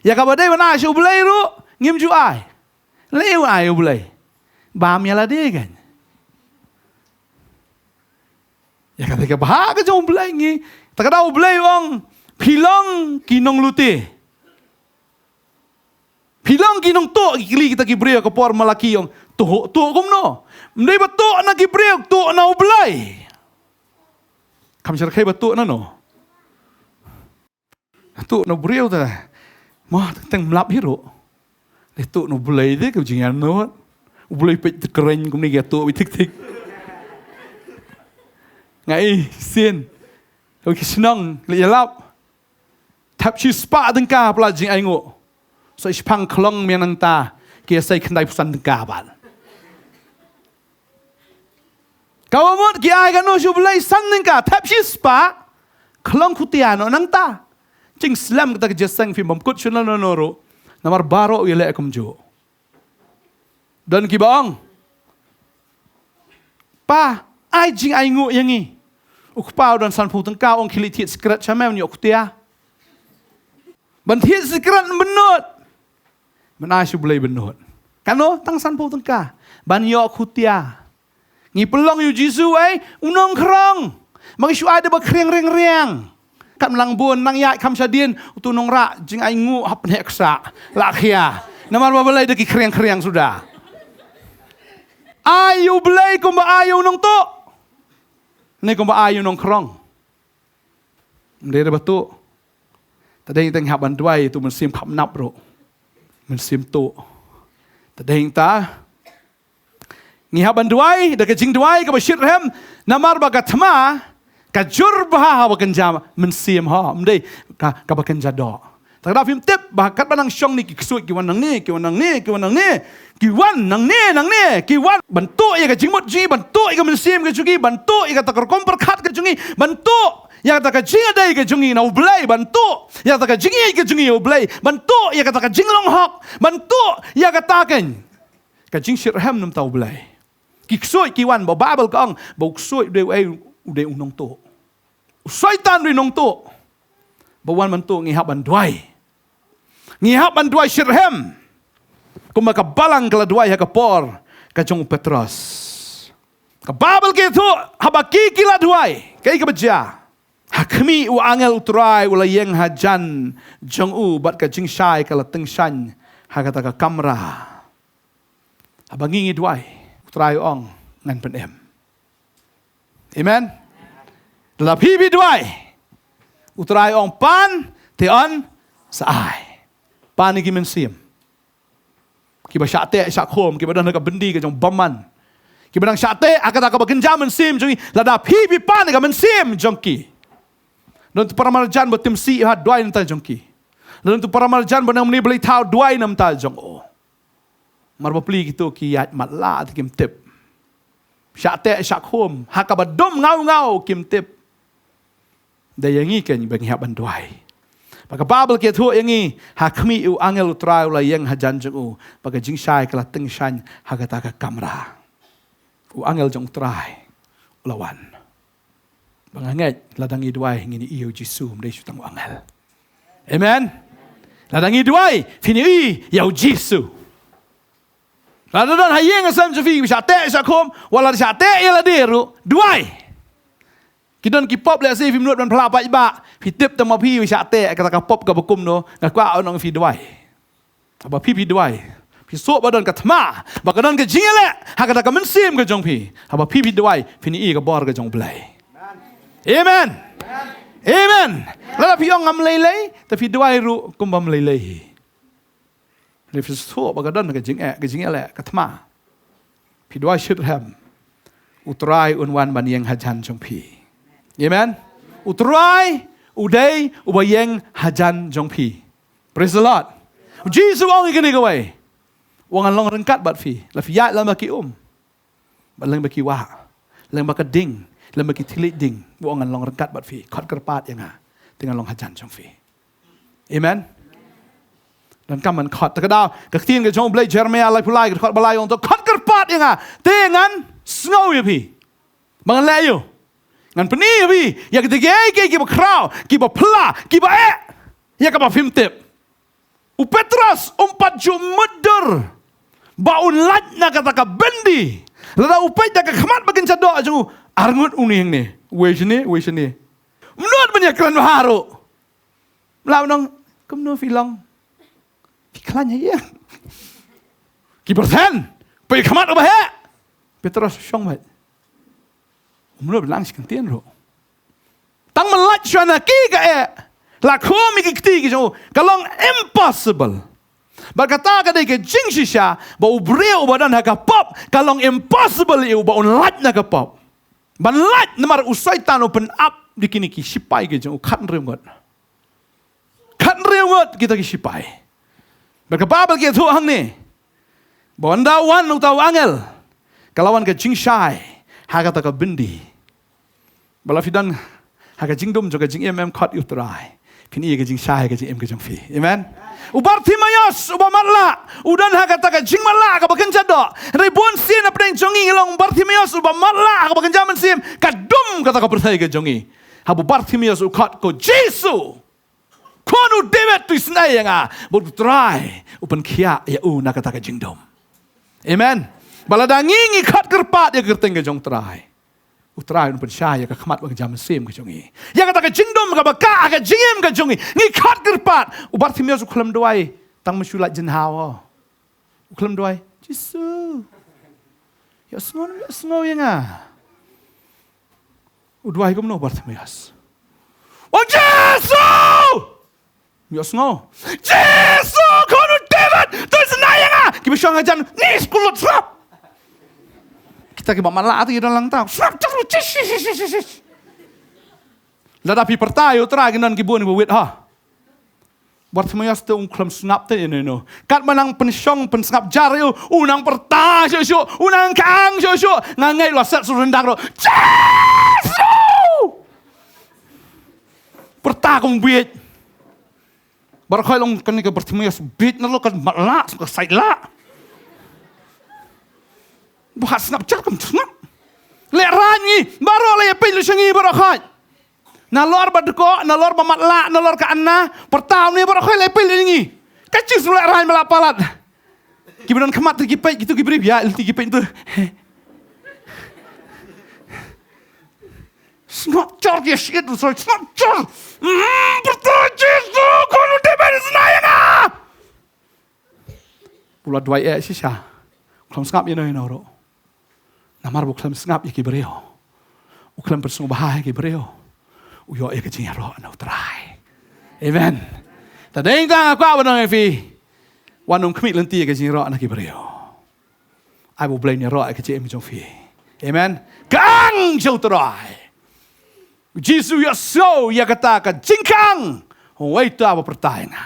Ïa kaba dei ban ai sha U Blei ruh ngim ju ai. Lei u ai U Blei. Bam ïa lade kan. Ïa kata ka bha ka jong U Blei ngi. Ta ka da U Blei u ong phi long ki nonglute. Phi long ki nongtuh, ki kylli kita ki briew ka por Malaki ong tuh, tuh kumno? Ym dei ba tuh na ki briew, tuh na U Blei. Kam shyrkhei ba tuh na no. Tuh na u briew te. Mo teng teng mlap hi ruh. Leh tuh na U Blei te ka jingïaid noh. U Blei peit te kren kumne ka tuh beit thik thik. Nga i sien. Ka ki shnong leh ïalap. Thep shispah tyngka palat jingainguh. Sa shiphang khlong mynta ki ïasei khyndai phew san tyngka pat. Kaba mut ki ai kano sha U Blei san tyngka, thep shispah, khlong khutia noh nangta. Jingslem kata ka jingïaseng phim bym kut shuh na no no ruh. Namar baroh u ïaleh kumjuh. Don kiba ong, pa, ai jingainguh ïa ngi. U kpa u don sanphew tyngka, ong khie leit thied sikret sha me, ïoh khutia. Ban thied sikret ban nud. Ban ai sha U Blei ban nud. Kano tang sanphew tyngka. Ban ïoh khutia. Ngi pynlong ïa u Jisu ei u nongkhrong. Ma ngi shu ai da ba khriang riang riang. Katba lang bun nang ïaid kham shadien utu nongrah jingainguh hap neh ksah. Lah khia. Namar ba balei da ki khriang khriang suda. Ai ïa U Blei kumba ai ïa u nongtuh. Ne kumba ai ïa u nongkhrong. Ym dei re ba tuh. Te dei tang hap ban duwai tu mynsiem kham nap ruh. Mynsiem tuh. Te dei ta. Ngi hap ban duwai da ka jingduwai kaba shitrhem namar ba ka thma ka jur bha ha ba kynja mynsiem ha. Ym dei ka kaba kynja doh. Te ka da phim tip ba katba nang shong ne ki ksuid ki wan nangne, ki wan nangne, ki wan nangne. Ki wan nangne, nangne, ki wan ban tuh ïa ka jingmut jong ngi, ban tuh ïa ka mynsiem ka jong ngi, ban tuh ïa kata ka rukom pyrkhat ka jong ngi, ban tuh ïa kata ka jingïadei ka jong ngi na U Blei, ban tuh ïa kata ka jingïeit ka jong ngi U Blei, ban tuh ïa kata ka jinglong hok, ban tuh ïa kata ka, ka jingshitrhem namar U Blei. Ki ksuid ki wan ba Baibl ka ong ba u ksuid u dei u ei, u dei u nongtuh. U Soitan u dei u nongtuh. Ba wan ban tuh ngi hap ban duwai. Ngi hap ban duwai shitrhem. Kumba ka balang ka la duwai ha ka por ka jong u Petros. Ka Baibl ka ïathuh haba ki ki la duwai, kaei kaba jia? Ha khmih u angel U Trai u la ïeng hajan jong u bad ka jingshai ka la tyngshaiñ ha kata ka kamra. Haba ngi ngi duwai, U Trai u ong ngan pynim. Amen. Lada phi phi duwai, U Trai u ong pan te yn sa ai. Pan ïa ki mynsiem. Kiba shah teh shah khum, kiba don ha ka byndi ka jong bymman. Kiba dang shah teh ha kata kaba kynja mynsiem jong ngi, lada phi phi pan ïa ka mynsiem jong ki. Don tu para marjan ba tim sih ha duwai namar jong ki. Don tu para marjan ba nang mane blei thaw duwai namar jong u. Mar ba pli kito ki ïaid matlah te kim tip. Shah teh shah khum ha kaba dum ngaw ngaw kim tip. Da ïa ngi kein ba ngi hap ban duwai. Ba ka Baibl ka ïathuh ïa ngi ha khmih u angel U Trai u la ïeng hajan jong u. Ba ka jingshai ka la tyngshaiñ ha kata ka kamra. U angel jong U Trai u la wan. Ba nga ngeit lada ngi duwai ngin ïohi ïa u Jisu, ym dei shu tang u angel. Amen. Lada ngi duwai phin ïohi ïa u Jisu. Lada don ha ïing ha sem jong phi ba shah teh shah khum, wat la shah teh ïa lade ruh, duwai. Ki don ki pop lehse phim nud ban phla paidbah. Phi tip tang ma phi, phi shah teh kata ka pop kaba kumno. Nga kwah ban ong phi duwai. Haba phi phi duwai, phi sngewthuh ba don ka thma, ba ka don ka jingïaleh ha kata ka mynsiem ka jong phi. Haba phi phi duwai, phin ïohi ka bor ka jong U Blei. Amen. Amen. Lada phi ong ngam lei lei, te phi duwai ruh kum bym lei lei hi. Lada phi sngewthuh ba ka don ka jingeh, ka jingïaleh, ka thma, phi duwai shitrhem, U Trai un wan ban ïeng hajan jong phi. Amen. U Trai u dei uba ïeng hajan jong phi. Praise the Lord. U Jisu u ong ïa kane kawei. U ong ngan long ryngkat bad phi. La phi ïaid lem bad ki um, bad lem bad ki wah, lem bad ka ding, lem bad ki thylliej ding. U ong ngan long ryngkat bad phi. Khot kyrpad ïa nga, te ngan long hajan jong phi. Amen. Donkam ban khot. Te ka daw, ka ktien ka jong U Blei, Jeremaïah laiphew lai, ka dkhot ba lai, u ong to, khot kyrpad ïa nga, te ngan sngew ïa phi. Ba ngan leh aïu? Ngan pyni ïa phi ïa kita kiei kiei kiba khraw, kiba phylla, kiba eh, ïa kaba phim tip. U Petros um pat ju mutdur ba un lait na kata ka byndi. Lada u peit da ka khmat ba kynja doh jong u, arngut une hangne, uwei shane, uwei shane. Mut ban ïakren bha ruh. Lah ban ong, kumno phi long? Phi khlaiñ ha ïing. Ki byrthen, peit khmat uba heh. Petros shong beit. Um nud ban lang shi kyntien ruh. Tang ban lait shuwa na ki ka eh, la khum ïa ki kti ki jong u, ka long impossible. Bad kata ka dei ka jingshisha ba u briew uba don ha ka pop, ka long impossible ïa u ba un lait na ka pop. Ban lait namar u Soitan u pynap da kine ki shipai ki jong u, khathynriew ngut. Khathynriew ngut kita ki shipai. Bad ka Baibl ka ïathuh hangne ba ynda wan uta u angel, ka la wan ka jingshai ha kata ka byndi. Ba la phi don ha ka jingdum jong ka jingim, em khot ïa U Trai, phin ïohi ka jingshai ha ka jingim ka jong phi. Amen. U Bartimaeus uba matlah, u don ha kata ka jingmatlah kaba kynja doh. Hynrei bun sien hapdeng jong ngi ngi long Bartimaeus uba matlah ha kaba kynja mynsiem, ka dum kata ka pyrthei ka jong ngi. Haba u Bartimaeus u khot, ko Jisu, Khun u David, to isynei ïa nga. Bad U Trai u pynkhiah ïa u na kata ka jingdum. Amen. Ba lada ngi ngi khot kyrpad ïa ka kyrteng ka jong U Trai, U Trai un pynshai ïa ka khmat bad ka jingmynsiem ka jong ngi, ïa kata ka jingdum kaba kah ha ka jingim ka jong ngi. Ngi khot kyrpad. U Bartimaeus u khlem duwai tang mynshuwa, lait jynhaw. U khlem duwai, Jisu, ïohsngew, ïohsngew ïa nga. U duwai kumno u Bartimaeus? O Jisu! Ïohsngew. Jisu, Khun u David, to isynei ïa nga. Kiba shong hajan, ni skul lut sngap. Kita kiba matlah te ki don lang tau. Sngap, sngap, sngap. Lada phi pyrta ïa U Trai, ki don ki bun kiba wit ha. Bartimaeus te um khlem sngap te ïa no ïa no. Katba nang pynshong pynsngap jar ïa u, u nang pyrta shuh shuh, u nang khang shuh shuh. Nga ngeit la set surrender ruh. Jisu! Pyrta kum bieit. Baroh khoit long kane ka Bartimaeus bieit na lo, ka matlah, ka sait lah. Ba sngap jar kam sngap. Lehraiñ ngi baroh, la ïa peit lut sha ngi baroh khoit. Nalor ba dkoh, nalor ba matlah, nalor ka anna, pyrta ïa une baroh khoit, la ïa peit lut ïa ngi. Ka jingsngewlehraiñ ba la palat. Kiba don khmat te ki peit, kito ki briew ïa lynti ki peit tu. Sngap jar ki shit, sngap jar. Mm, pyrta Jisu, Khun u David, isynei ïa nga. U la duwai eh shisha. U khlem sngap ïa no ïa no ruh. Namar ba u khlem sngap ïa ki briew. U khlem pynsngewbha ïa ki briew. U ïoh ïa ka jingïaroh na U Trai. Amen. Te dei tang nga kwah ban ong ïa phi, wat nym khmih lynti ïa ka jingïaroh na ki briew. Ai ba U Blei un ïaroh ïa ka jingim jong phi. Amen. Khang sha U Trai. U Jisu u ïohsngew ïa kata ka jingkhang. Uwei uta ba pyrta ïa nga,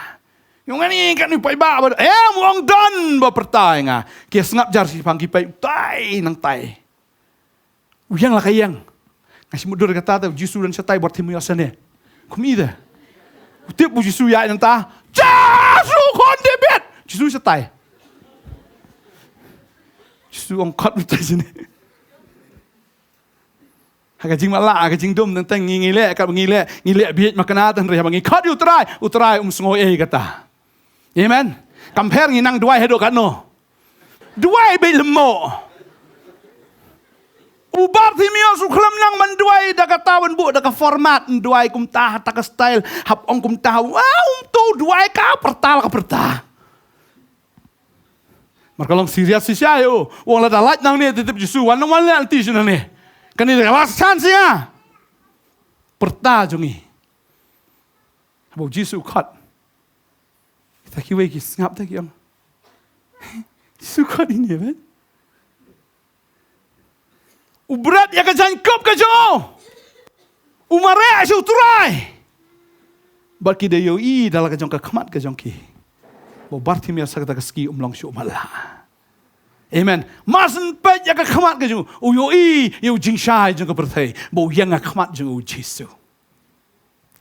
ïa nga ni katne paidbah ba, em, u ong don ba pyrta ïa nga. Ki sngap jar shiphang, ki peit, tai nangtai. U ïeng la ka ïeng. Nga shu mutdur kata te u Jisu don shatai, Bartimaeus shane. Kum ïa te. U tip u Jisu ïa nangta. Jisu, Khun David. Jisu shatai. Jisu ong, khot uta shane. Ha ka jingmatlah, ha ka jingdum, teng teng ngi, ngi leh, ka ngi leh, ngi leh bieit makna, tang hynrei haba ngi khot ïa U Trai, U Trai um sngew ei kata. Amen. Kam pher ngi nang duwai haduh katno. Duwai beit lem mo. U U Bartimeus u khlem nang ban duwai da kata ban buh da ka format, un duwai kumta ha ta ka style, hap ong kumta, wow, um tu duwai ka pyrta la ka pyrta. Mar ka long serious shisha ïa u. U ong lada lait nangne te tip Jisu, wan nang wan leh lynti shu nangne. Kane da ka last chance ïa. Pyrta jong ngi. Haba u Jisu u khot. Kita kiwei ki sngap te ki ong. Jisu u khot ine, man. U bret ïa ka jaiñkup ka jong u. U mareh sha u Trai. Bad ki da ïohi da la ka jong ka khmat ka jong ki ba u Bartimeus ha kata ka sngi um long shuh u matlah. Amen. Mar shen peit ïa ka khmat ka jong u, u ïohi ïa u jingshai jong ka pyrthei, ba u ïeng ha khmat jong u Jisu.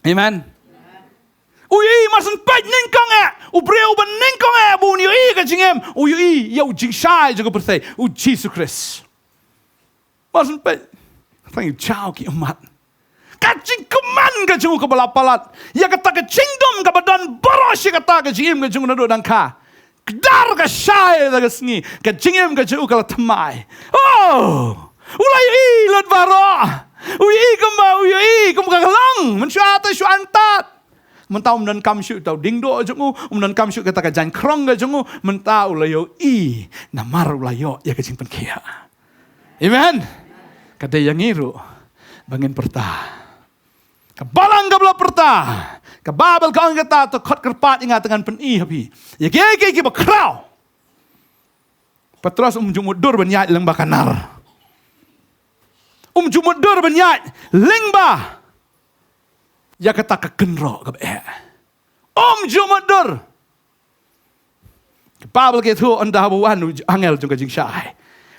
Amen. U ïohi mar shen peit nyngkong eh, u briew ba nyngkong eh ba un ïohi ka jingim, u ïohi ïa u jingshai jong ka pyrthei, u Jisu Khrist. Mar shen peit, tang ïa u jaw ki mat. Ka jingkmen ka jong u kaba la palat ïa kata ka jingdum kaba don baroh shi katta ka jingim ka jong u naduh dang kha. Kdar ka shai da ka sngi, ka jingim ka jong u ka la thymmai. Oh, u la ïohi lut baroh. U ïohi kumba, u ïohi kumba ka long. Mynshuwa te shu antad. Mynta um donkam shuh ta u dieng doh jong u, um donkam shuh kata ka jaiñkhrong ka jong u, mynta u la ïohi namar u la ïoh ïa ka jingpynkhiah. Amen. Ka dei ïa ngi ruh ba ngin pyrta. Ka balang kaba la pyrta. Ka Baibl ka ong kata, to khot kyrpad ïa nga te ngan pyni ha phi ïa kiei kiei kiba khraw. Petros um ju mutdur ban ïaid lyngba ka nar. Um ju mutdur ban ïaid lyngba ïa kata ka kynroh kaba eh. Um ju mutdur. Ka Baibl ka ïathuh, ynda haba wan u angel jong ka jingshai,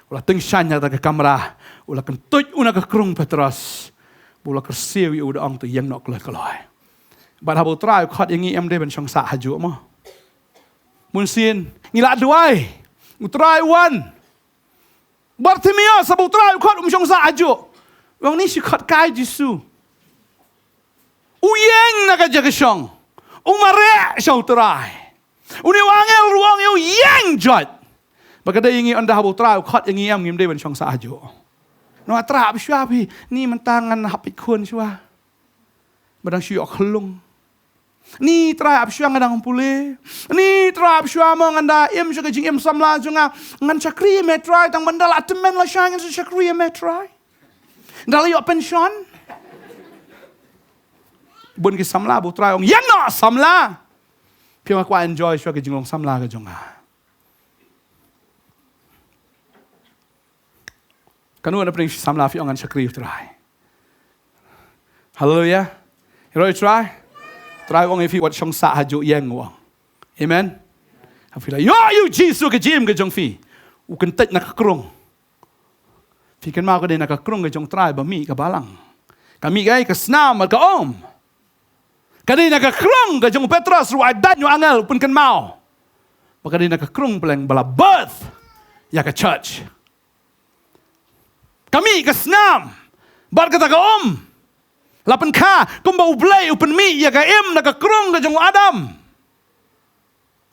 u la tyngshaiñ ha kata ka kamra, u la kyntuid u na ka krung Petros, ba u la kyrsiew ïa u da ong, to ïeng noh kloi kloi. Bad haba u Trai u khot ïa ngi, em dei ban shong sah hajuh mo. Bun sien ngi la duwai, u Trai u wan. Bartimeus, haba u Trai u khot um shong sah hajuh. U ong, ni shi khot kai Jisu. U ïeng na ka jaka shong. U mareh sha u Trai. Une u angel ruh u ong ïa u, ïeng joit. Ba ka dei ïa ngi, ynda haba u Trai u khot ïa ngi, em ngim dei ban shong sah hajuh. Namar Trai ap shuwa phi, ni mynta ngan hap peit khun shuwa. Ba dang shu ïoh khlung. Ni Trai ap shuwa nga dang pule. Ni Trai ap shuwa mo ngan da im sha ka jingim samla jong nga. Ngan shakri ïa me Trai, tang ban da la tymmen lashai ngan sa shakri ïa me Trai. Da la ïoh pension. Bun ki samla, ba u Trai u ong, ïeng noh samla. Phi ong nga kwah enjoy shuwa ka jinglong samla ka jong nga. Kano na pdeng shi samla, phi ong ngan shakri u Trai. Haleluia. Ïaroh u Trai. Trai u ong ïa phi, wat shong sah hajuh, ïeng, u ong. Amen. Ha phi la ïoh ïa u Jisu ha ka jingim ka jong phi, u kyntait na ka krung. Phi kynmaw, ka dei na ka krung ka jong u Trai ba mih ka balang. Ka mih ka, ka snam bad ka um. Ka dei na ka krung ka jong u Petros ruh, ai dang u angel u pynkynmaw ba ka dei na ka krung pleng ba la birth ïa ka church. Ka mih ka snam bad kata ka um. La pynkha kumba U Blei u pynmih ïa ka im na ka krung ka jong u Adam.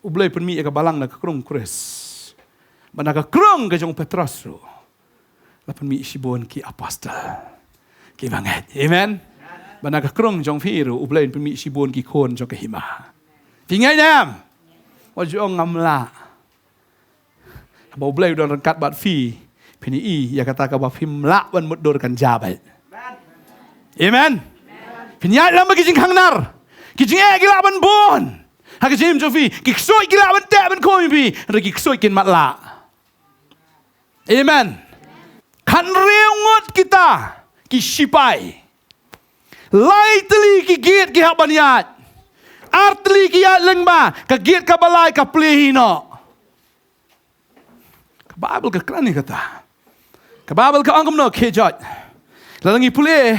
U Blei u pynmih ïa ka balang na ka krung Khrist. Bad na ka krung ka jong u Petros ruh la pynmih shibun ki apostol kiba ngeit. Amen. Bad na ka krung jong phi ruh U Blei u pynmih shibun ki khun jong ka hima. Phi ngeit ne em? Wat ju ong ngam lah. Haba U Blei u don ryngkat bad phi, phin ïohi ïa kata kaba phim lah ban mutdur kan jia beit. Amen. Phin ïaid lem bad ki jingkhang nar. Ki jingeh ki lah ban bun ha ka jingim jong phi. Ki ksuid ki lah ban teh ban khum ïa phi. Hynrei ki ksuid kin matlah. Amen. Khathynriew ngut kita ki shipai. Lai tylli ki gate ki hap ban ïaid. Ar tylli ki ïaid lyngba, ka gate kaba lai ka plie hi noh. Ka Baibl ka kren ïa kata. Ka Baibl ka ong kumno, khie joit. Lada ngi pule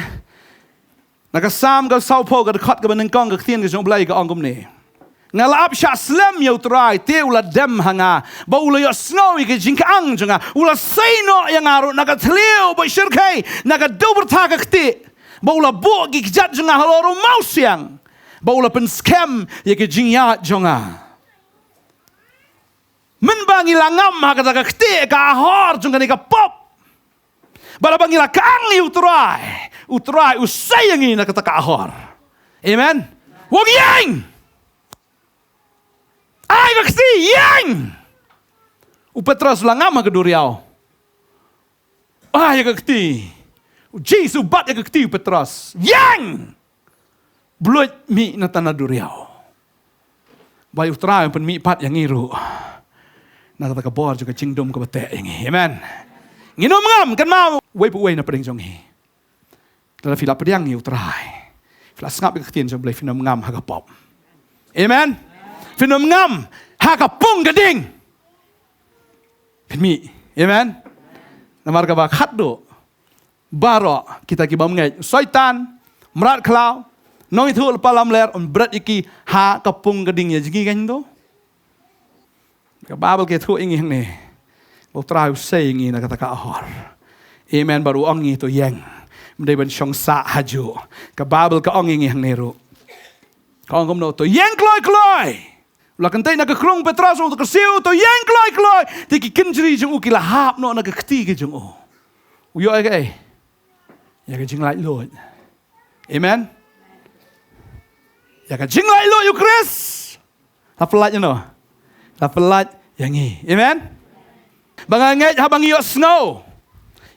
na ka Salm ka sawphew, ka dkhot kaba nyngkong, ka ktien ka jong U Blei ka ong kumne: Nga la ap shah slem ïa U Trai, te u la dem ha nga, bad u la ïohsngew ïa ka jingkyang jong nga. U la sei noh ïa nga ruh na ka thliew ba shyrkhei, na ka dewbyrtha ka ktieh, bad u la buh ki kjat jong nga halor u mawsiang, bad u la pynskhem ïa ka jingïaid jong nga. Mynba ngi la ngam ha kata ka ktieh, ka ahor jong kane ka pop, Bad haba ngi la kang ïa u Trai, u Trai u sei ïa ngi na kata ka hor. Amen. Ong ïeng. Ai ka kti, ïeng. U Petros u la ngam ha ka duriaw. Ai ka kti. U Jisu bat ïa ka kti u Petros. Ïeng. Bluit mih na tana duriaw. Ba u Trai un pynmih pat ïa ngi ruh na kata ka bor jong ka jingdum kaba teh ïa ngi. Amen. Ngin ym ngam, kynmaw, uwei pa uwei na pdeng jong ngi. Lada phi la pdiang ïa u Trai, phi la sngap ïa ka ktien jong u Blei, phin ym ngam ha ka pop. Amen. Phin ym ngam ha ka pung ka ding. Phin mih. Amen. Namar kaba khatduh baroh kita ki bym ngeit, Soitan, mrad khlaw, nongïathuhlypa lamler, un bret ïa ki ha ka pung ka ding ïa jngi, kan to. Ka Baibl ka ïathuh ïa ngi hangne ba u Trai u sei ïa ngi na kata ka hor. Amen. Bad u ong ïa ngi to ïeng. Ym dei ban shong sah hajuh. Ka Baibl ka ong ïa ngi hangne ruh. Ka ong kumno, to ïeng kloi kloi. U la kyntait na ka krung u Petros, u ong to kyrsiew, to ïeng kloi kloi. Te ki kynjri jong u ki la hap noh na ka kti ka jong u. U ïoh ïa kaei? Ïa ka jinglaitluid. Amen. Ïa ka jinglaitluid ïa u Khrist. La pyllait ïa no? La pyllait ïa ngi. Amen. Ba nga ngeit haba ngi ïohsngew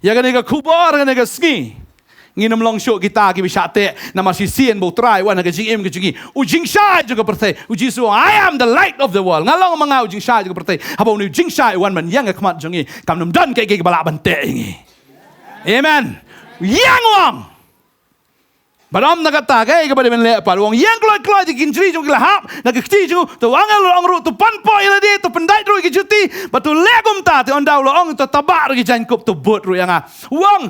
ïa kane ka khubor, kane ka sngi, ngin ym long shuh kita kiba shah teh. Namar shisien ba u Trai u wan ha ka jingim ka jong ngi, u jingshai jong ka pyrthei. U Jisu, "I am the light of the world." Nga long ma nga u jingshai jong ka pyrthei. Haba une u jingshai u wan ban ïeng ha khmat jong ngi, kam nym don kaei kaei kaba lah ban teh ïa ngi. Amen. Ïeng, u ong. Bad ym na kata, kaei kaba dei ban leh pat, u ong, ïeng kloi kloi, te ki kynjri jong u ki la hap na ka kti jong u. Te u angel u la ong ruh, to pan poh ïa lade, to pyndait ruh ïa ki juti, bad to leh kumta. Te ynda u la ong, to tabah ruh ïa ki jaiñkup, to bud ruh ïa nga. U ong,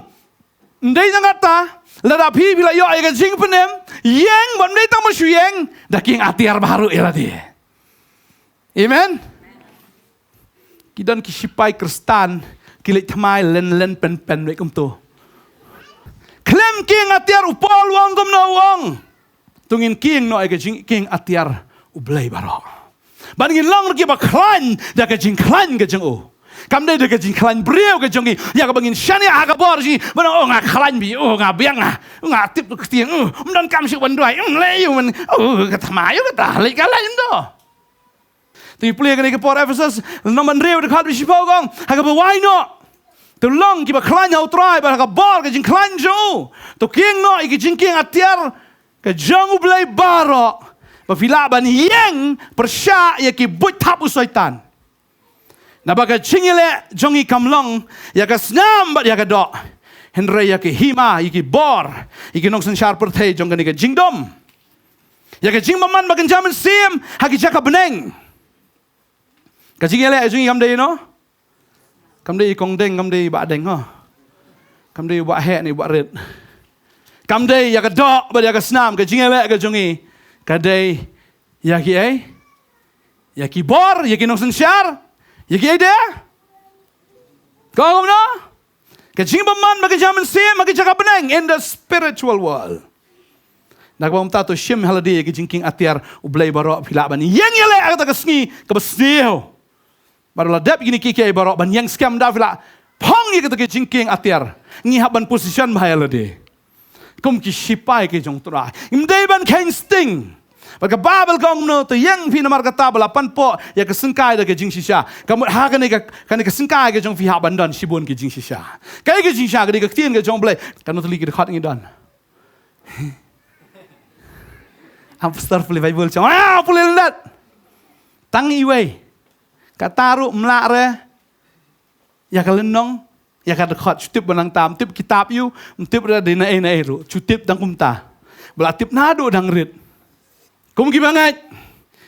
ym dei na kata, lada phi, phi la ïoh ïa ka jingpynim, ïeng, bad ym dei tang ba shu ïeng, da kieng atiar bha ruh ïa lade. Amen. Ki don ki sipai Khristan ki leit thymmai len len pen pen, leh kumto. Khlem kieng atiar, u Paul u ong kumno, u ong, to ngin kieng noh ïa ka jingkieng atiar u Blei baroh. Bad ngin long ruh kiba khlaiñ da ka jingkhlaiñ ka jong u. Kam dei da ka jingkhlaiñ briew ka jong ngi, ïa kaba ngin shaniah ha ka bor jong ngi. Ban ong, oh, nga khlaiñ bha, oh, nga biang, nga, oh, nga tip tu ktien, oh, ym don kam shuh ban duwai, ym leh ïa u man, oh, ka thymmai ïa kata, leit ka leit ym do. Te pule kane ka por Ephesus, lynnong ba hynriew, dkhot ba shiphew, ka ong, ha kaba wai noh, to long kiba khlaiñ ha u Trai bad ha ka bor ka jingkhlaiñ jong u. To kieng noh ïa ka jingkieng atiar ka jong u Blei baroh, ba phi lah ban ïeng pyrshah ïa ki buit thap u Soitan. Naba ka jingïaleh jong ngi kam long ïa ka snam bad ïa ka doh, hynrei ïa ki hima, ïa ki bor, ïa ki nongsynshar pyrthei jong kane ka jingdum. Ïa ka jingbymman ba kynja mynsiem ha ki jaka bneng. Ka jingïaleh jong ngi kam dei, you know? Kam dei i kong deng, kam dei i bah deng, ha. Kam dei i bah heh ne i bah rit. Kam dei ïa ka doh bad ïa ka snam, ka jingïaleh ka jong ngi ka dei ïa ki ei? Ïa ki bor, ïa ki nongsynshar, ïa ki ei de? Ka ong kumno? Ka jingbymman ba kynja mynsiem ha ki jaka bneng, in the spiritual world. Na kaba mynta to shim ha lade ïa ka jingkieng atiar u Blei baroh, phi lah ban ïeng ïaleh ha kata ka sngi kaba sniew. Bad la dep kine kiei kiei baroh ban ïeng skhem, da phi lah phong ïa kata ka jingkieng atiar. Ngi hap ban position bha ïa lade kum ki sipai ki jong u Trai. Ngim dei ban kheiñ sting. Bad ka Baibl ka ong kumno, to ïeng phi namar kata ba la pan poh ïa ka syngkai da ka jingshisha. Ka mut ha kane ka, kane ka syngkai ka jong phi hap ban don shibun ki jingshisha. Kaei ka jingshisha? Ka dei ka ktien ka jong u Blei. Katno tylli ki dkhot ngi don? Am pastor pule Baibl jong. Ah, pule lyndet. Tang iwei. Kata ruh ym lah re ïa ka lynnong, ïa ka dkhot, shu tip ba nangta, ym tip kitab ïa u, ym tip re dei na ei na ei ruh, shu tip tang kumta. Ba la tip naduh dang rit. Kum kiba ngeit,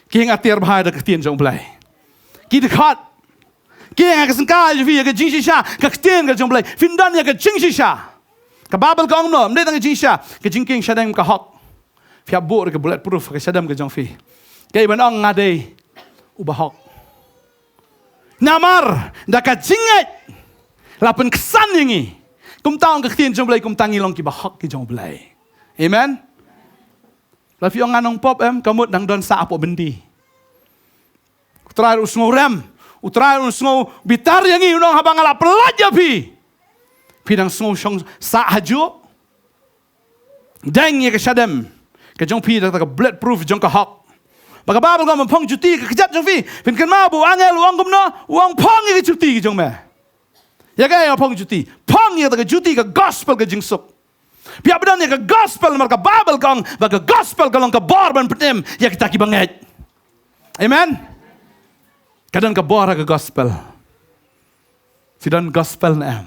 kieng atiar bha da ka ktien jong u Blei. Ki dkhot, kieng ha ka syngkai jong phi ïa ka jingshisha, ka ktien ka jong u Blei. Phin don ïa ka jingshisha. Ka Baibl ka ong kumno, ym dei tang ka jingshisha, ka jingkieng shadem ka hok. Phi hap buh ruh ka bulletproof ha ka shadem ka jong phi. Kaei ban ong nga dei u bahok? Namar da ka jingngeit la pynksan ïa ngi. Kumta ong ka ktien jong u Blei, kumta ngi long ki bahok ki jong u Blei. Amen. Lada phi ong nga nongpop, em, ka mut dang don sah hapoh byndi. U Trai ruh u sngewrem, u Trai ruh u sngewbitar ïa ngi, u ong haba nga la pyllait ïa phi, Phi dang sngew shong sah hajuh. Deng ïa ka shadem ka jong phi da ka bulletproof jong ka hok. Ba ka Baibl ka ong ban phong juti ïa ka kjat jong phi. Phin kynmaw ba u angel u ong kumno, u ong phong ïa ka juti ka jong me. Ïa kaei ba phong juti? Phong ïa ka juti ka gospel ka jingsuk. Phi hap ban don ïa ka gospel namar ka Baibl ka ong ba ka gospel ka long ka bor ban pynim ïa kita kiba ngeit. Amen. Ka don ka bor ha ka gospel. Phi don gospel ne em?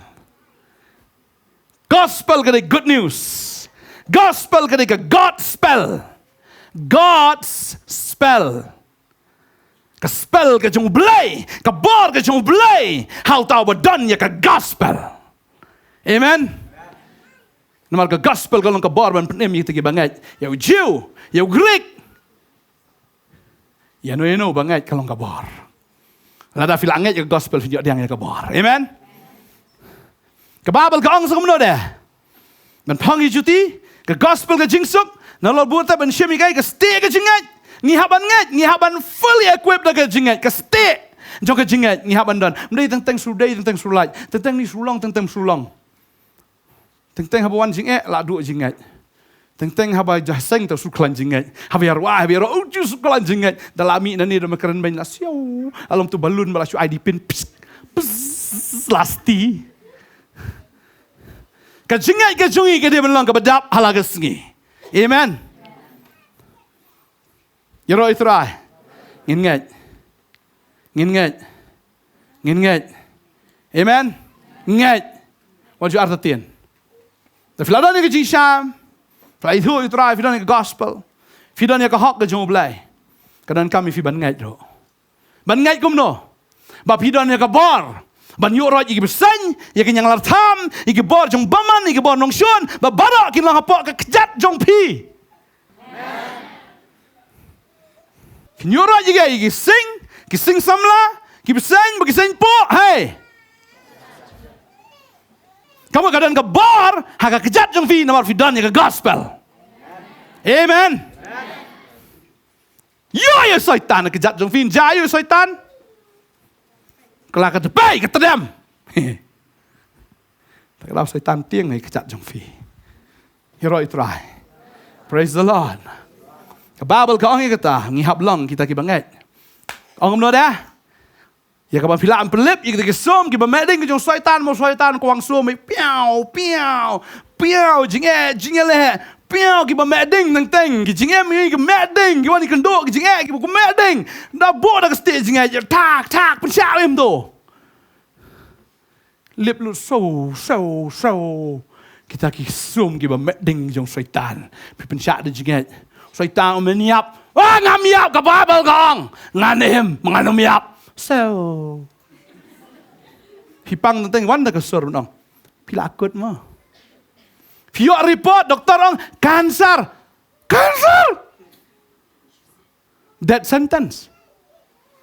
Gospel ka dei good news. Gospel ka dei ka God spell. God's spell. Ka spell ka jong U Blei, ka bor ka jong U Blei ha uta uba don ïa ka gospel. Amen. Namar ka gospel ka long ka bor ban pynim ïa kita kiba ngeit, ïa u Jiw, ïa u Grik. Ïa no ïa no ba ngeit ka long ka bor. Lada phi la ngeit ïa ka gospel phi ïoh pdiang ïa ka bor. Amen. Ka Baibl ka ong sa kumno de? Ban phong ïa ka juti ka gospel ka jingsuk. Nalor bun te ban shim ïa ka, ka stieh ka jingngeit. Ngi hap ban ngeit, ngi hap ban fully equipped da ka jingngeit, ka stieh jong ka jingngeit ngi hap ban don. Ym dei teng teng shu dei, teng teng shu lait, teng teng ni shu long, teng teng shu long. Teng teng haba wan jingeh la duh jingngeit. Teng teng haba jah seng te shu khlaiñ jingngeit. Haba ïaroh, haba ïaroh, oh, ju shu khlaiñ jingngeit. Da la mih nangne da ma kren beiñ la siaw. Alom tu balun ba la shu ai di pin. Pss, pss, lasti. Ka jingngeit ka jong ngi ka dei ban long kaba dap ha la ka sngi. Amen. Ïaroh ïa U Trai. Ngin ngeit. Ngin ngeit. Ngin ngeit. Amen. Ngeit. Wat ju artatien. Te phi la don ïa ka jingsham, phi la ithuh ïa U Trai, phi don ïa ka gospel, phi don ïa ka hok ka jong U Blei, ka donkam ïa phi ban ngeit ruh. Ban ngeit kumno? Ba phi don ïa ka bor ban ïuh roit ïa ki bseiñ, ïa ki ñianglar tham, ïa ki bor jong bymman, ïa ki bor nongshun, ba baroh kin long hapoh ka kjat jong phi. Kin ïuh roit ïa ki, ïa ki sing, ki sing samla, ki bseiñ, ba ki seiñ poh, hei. Ka mut ka don ka bor ha ka kjat jong phi namar phi don ïa ka gospel. Amen. Ïoh ïa u Soitan ha ka kjat jong phi, ïa u Soitan. Ka la ka tepei, ka tdem. Te ka la u Soitan tieng ha ka kjat jong phi. Ïaroh ïa U Trai. Praise the Lord. Ka Baibl ka ong ïa kata, ngi hap long kita kiba ngeit. Ong kumno de? Ïa kaba phi lah ban pynlip ïa kita ki sum kiba meh ding ki jong u Soitan, mo, u Soitan kwang sum, piaw, piaw, piaw, jingeh, jingeh leh, piaw, kiba meh ding teng teng, ki jingeh mi ki meh ding, ki wan ïa kynduh ki jingeh kiba meh ding. Da buh da ka stieh jingeh, thak thak, pynshah im to. Lip lut sew sew sew. Kita ki sum kiba meh ding jong u Soitan. Phi pynshah da jingeh. Soitan, men ïap? Ah, ngam ïap, ka Baibl ka ong. Ngan im, ngan ym ïap. Sew. Phi pang teng teng wan da ka sur ban ong, phi la kut mo. Phi ïoh report, doktor ong cancer. Cancer. Death sentence.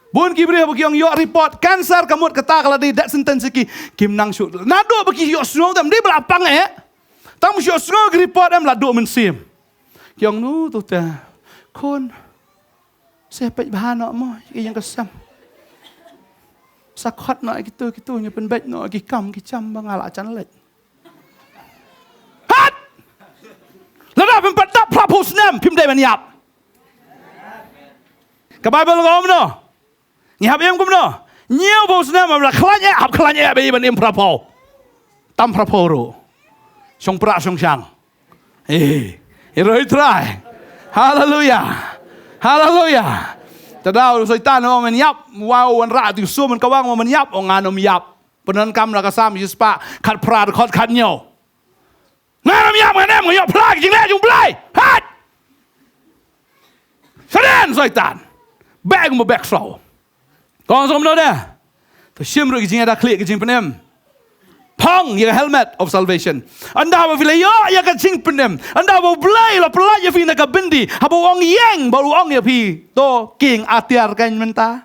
Bun ki briew ba ki ong ïoh report cancer, ka mut kata ka la dei death sentence ïa ki, kim nang shuh. Naduh ba ki ïoh sngew te ym dei ba la pang eh. Tang ba shu ïoh sngew ki report em la duh mynsiem. Ki ong nu tu te khun. Sa peit bha noh mo ïa ka sem. Sa khot noh ïa kitu kitu, ngi pynbeit noh ïa ki kam ki jam ba nga la jan leit. Hat! Lada phim pat dap phra phew snem phim dei ban ïap. Ka Baibl ka ong kumno? Ngi hap im kumno? Hynñiew phew snem hap la khlaiñ eh, hap khlaiñ eh ba i ban im phra phew. Tam phra phew ruh. Shong prah shong shang. Eh, ïaroh ïa U Trai. Haleluya. Haleluya. Te da u Soitan u ong men ïap, u wan rah ïa u sum, men kawang, u ong men ïap, u ong ngan ym ïap. Pyndonkam na ka Salm shispah khatphra, dkhot khathynñiew. Ngan ym ïap, ngan em, ngan ïoh phla ka jingleh jong U Blei. Hait! Sdang Soitan. Beh kumba beh ksew. Kong sngewbha de. To shim ruh ki jingïada khlieh, ki jingpynim. Phong ïa ka helmet of salvation. Ynda ba phi la ïoh ïa ka jingpynim, ynda ba U Blei u la pyllait ïa phi na ka byndi, haba u ong ïeng, ba u ong ïa phi, to kieng atiar kan mynta.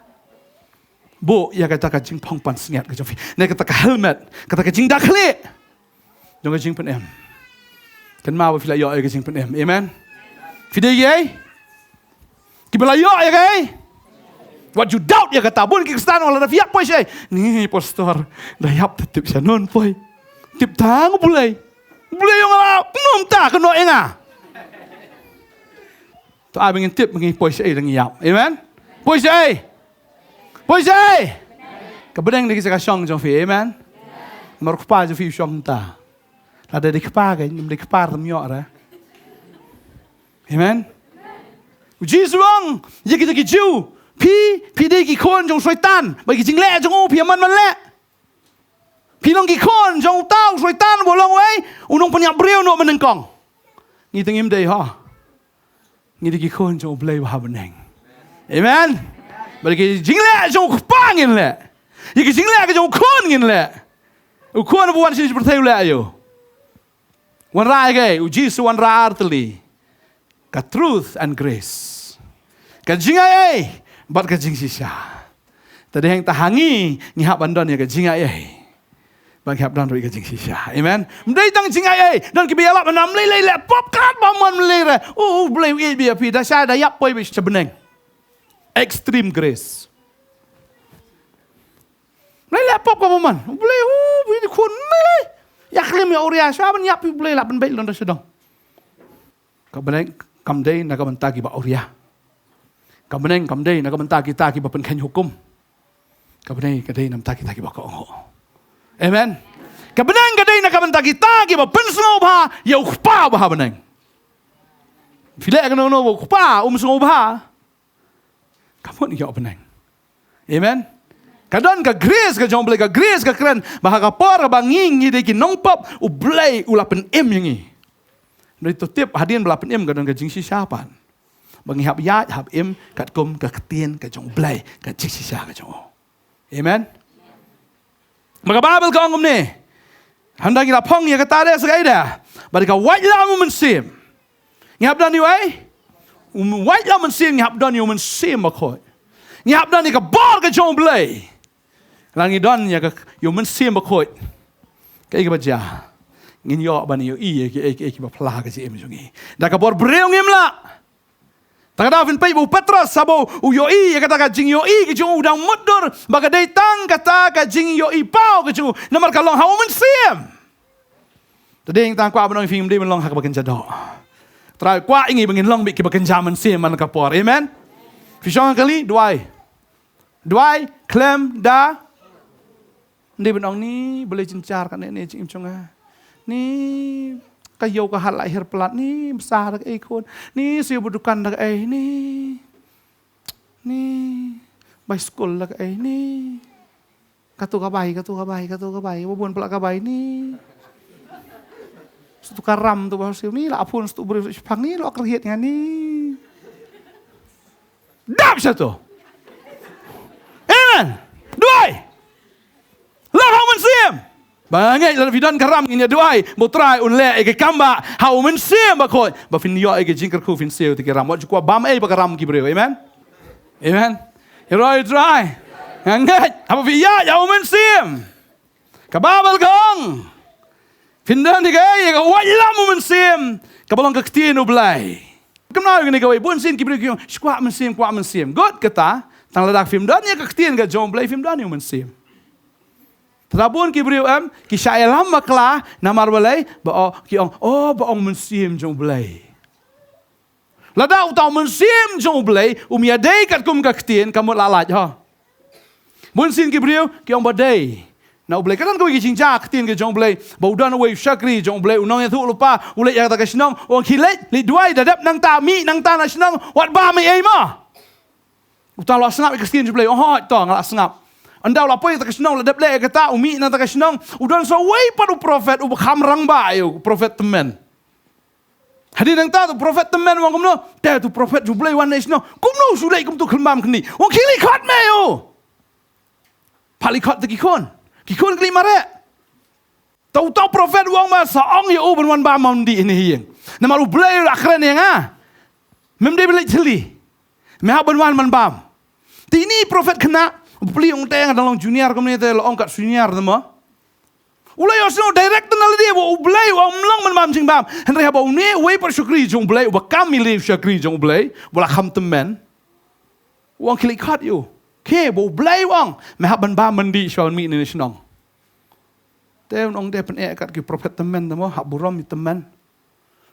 Buh ïa kata ka jingphong pansngiat ka jong phi, ne kata ka helmet, kata ka jingda khlieh jong ka jingpynim. Kynmaw ba phi la ïoh ïa ka jingpynim. Amen. Phi dei ïa kiba la ïoh ïa kaei? Wat ju doubt ïa kata. Bun ki Khristan ong lada phi ïap poi shaei, ni pastor, da ïap te tip sha nun poi. Tip tang u Blei. U Blei u ong la, kumno mynta ka noh ïa nga. To ai ba ngin tip, ba ngin poi shaei da ngi ïap. Amen. Poi shaei. Poi shaei. Ka bneng dei ki sa ka shong jong phi. Amen. Namar u kpa jong phi u shong mynta. Lada dei kpa ka, ym dei kpa te ym ïoh re. Amen. U Jisu u ong ïa kita ki Jiw, phi, phi dei ki khun jong u Soitan. Bad ki jingleh jong u phi ïa man man leh. Phi long ki khun jong uta u Soitan, ba u long uei, u nongpynïap briew noh mynnyngkong. Ngi te ngim dei ho. Ngi dei ki khun jong u Blei uba ha bneng. Amen. Bad ki jingleh jong u kpa ngin leh. Ïa ki jingleh ka jong u khun ngin leh. U khun uba wan sha pyrthei u leh aïu? Wanrah ïa kaei? U Jisu wanrah ar tylli. Ka truth and grace. Ka jingaiei bad ka jingshisha. Te dei hangta ha ngi ngi hap ban don ïa ka jingaiei. Ba ngi hap don ruh ïa ka jingshisha. Amen. Ym dei tang jingaiei. Don kiba ïalap, ym lei lei leh pop katba mon, ym lei re. U Blei u ïeit bha ïa phi, da shai da ïap poi beit sha bneng. Extreme grace. Ym lei leh pop katba mon. U Blei u, u Blei u khun, ym lei. Ïa klim ïa u ria, shwa ban ïap ïa u Blei lah ban beit lon da sha dong. Ka bneng kam dei na ka bynta kiba awria. Ka bneng kam dei na ka bynta kita kiba pynkheiñ hukum. Ka bneng ka dei na ka bynta kita kiba kohnguh. Amen. Ka bneng ka dei na ka bynta kita kiba pynsngewbha ïa u Kpa uba ha bneng. Phi leh kano kano ba u Kpa um sngewbha, ka mut ïoh bneng. Amen. Ka don ka grace ka jong u Blei, ka grace ka kren ba ha ka por ba ngi ngi dei ki nongpop, u Blei u la pynim ïa ngi. Ngi to tip hadien ba la pynim ka don ka jingshisha pat. Ba ngi hap ïaid hap im katkum ka ktien ka jong u Blei, ka jingshisha ka jong u. Amen. Ba ka Baibl ka ong kumne. Hynda ngi la phong ïa kata de sa kaei de? Ba dei ka waitlam u Mynsiem. Ngi hap don ïa u ei? U waitlam u Mynsiem, ngi hap don ïa u Mynsiem Bakhuid. Ngi hap don ïa ka bor ka jong u Blei. Lada ngi don ïa ka, ïa u Mynsiem Bakhuid, kaei kaba jia? Ngin ïoh ban ïohi ïa kiei kiei kiba phylla ha ka jingim jong ngi. Da ka bor briew ngim lah. Te ka daw phin peit ba u Petros haba u ïohi ïa kata ka jingïohi ka jong u dang mutdur, ba ka dei tang kata ka jingïohi paw ka jong u, namar ka long ha u Mynsiem. Te dei tang kwah ban ong ïa phi, ngim dei ban long ha kaba kynja doh. Trai kwah ïa ngi ba ngin long beit kiba kynja mynsiem man la ka por. Amen. Phi shong ha kali, duwai. Duwai khlem da. Ym dei ban ong ni balei jynjar kane ne jingim jong nga. Ni ka ïew ka hat la hiar palat, ni bsa da kaei khun. Ni siew ba dukan da kaei ni. Ni bai skul da kaei ni. Katu ka bai, katu ka bai, katu ka bai. Ba bun palat ka bai ni. Satu ka ram tu ba siew ni la phone satu briew shipang ni la kyrhiat nga ni. Dap sha to. Amen. Duwai. Lah ha u Mynsiem. Ba ngeit lada phi don ka ram ngin ïa duwai ba u Trai un leh ïa ka kam ba ha u Mynsiem Bakhuid. Ba phin ïoh ïa ka jingkyrkhu phin siew ïa ka ram. Wat ju kwah bam ei ba ka ram ki briew. Amen. Amen. Ïaroh ïa u Trai. Nga ngeit haba phi ïaid ha u Mynsiem. Ka Baibl ka ong, phin don ïa ka, ïa ka waitlam u Mynsiem, kaba long ka ktien u Blei. Kumno ïa kane kawei, bun sien ki briew ki ong, shu kwah mynsiem, kwah mynsiem. Good kata, tang lada phim don ïa ka ktien ka jong u Blei, phim don ïa u Mynsiem. Te da bun ki briew em, ki shah ïalam bakla, namar balei, ba o, ki ong, oh, ba ong Mynsiem jong u Blei. Lada uta u Mynsiem jong u Blei um ïadei katkum ka ktien, ka mut la lait ho. Bun sien ki briew ki ong ba dei na u Blei. Ka don kawei ka jingjia ktien ka jong u Blei, ba u don uwei u shakri jong u Blei, u nongïathuhlypa, u leit ïa kata ka shnong, u ong khie leit, leit duwai, da dep nangta, mih nangta na shnong, wat bam ei ei mo. Uta u la sngap ïa ka ktien jong u Blei, u ong hooid to, nga la sngap. Ynda u la poi ïa kata ka shnong, la dep leh ïa kata, u mih na kata ka shnong, u don sa uwei pat u prophet, uba kham rangbah ïa u, prophet tymmen. Hadien nangta uta u prophet tymmen u ong kumno? Te uta u prophet jong u Blei wan na shnong. Kumno u shu leit kum uta u khlem bam khyndai? U ong khie leit khot mei u. Phah leit khot ïa ki khun. Ki khun ki leit mareh. Te uta u prophet u ong ba sa ong ïa u ban wan bam ma u Myndih ha ïing. Namar u Blei u la kren ïa nga. Mem dei ban leit thylli. Me hap ban wan ban bam. Te ine i prophet khynnah, u plie ong te nga dang long junior kumne te la ong kat senior te mo. U la ïohsngew direct na lade ba u Blei u ong ym long ban bam jingbam. Hynrei haba une uwei pat u shakri jong u Blei uba kam ïaleh u shakri jong u Blei, uba la kham tymmen. U ong khie leit khot ïa u. Khie ba u Blei u ong me hap ban bam Myndih shuwa ban mih na shnong. Te un ong de pyneh kat ki prophet tymmen te mo, hap burom i tymmen.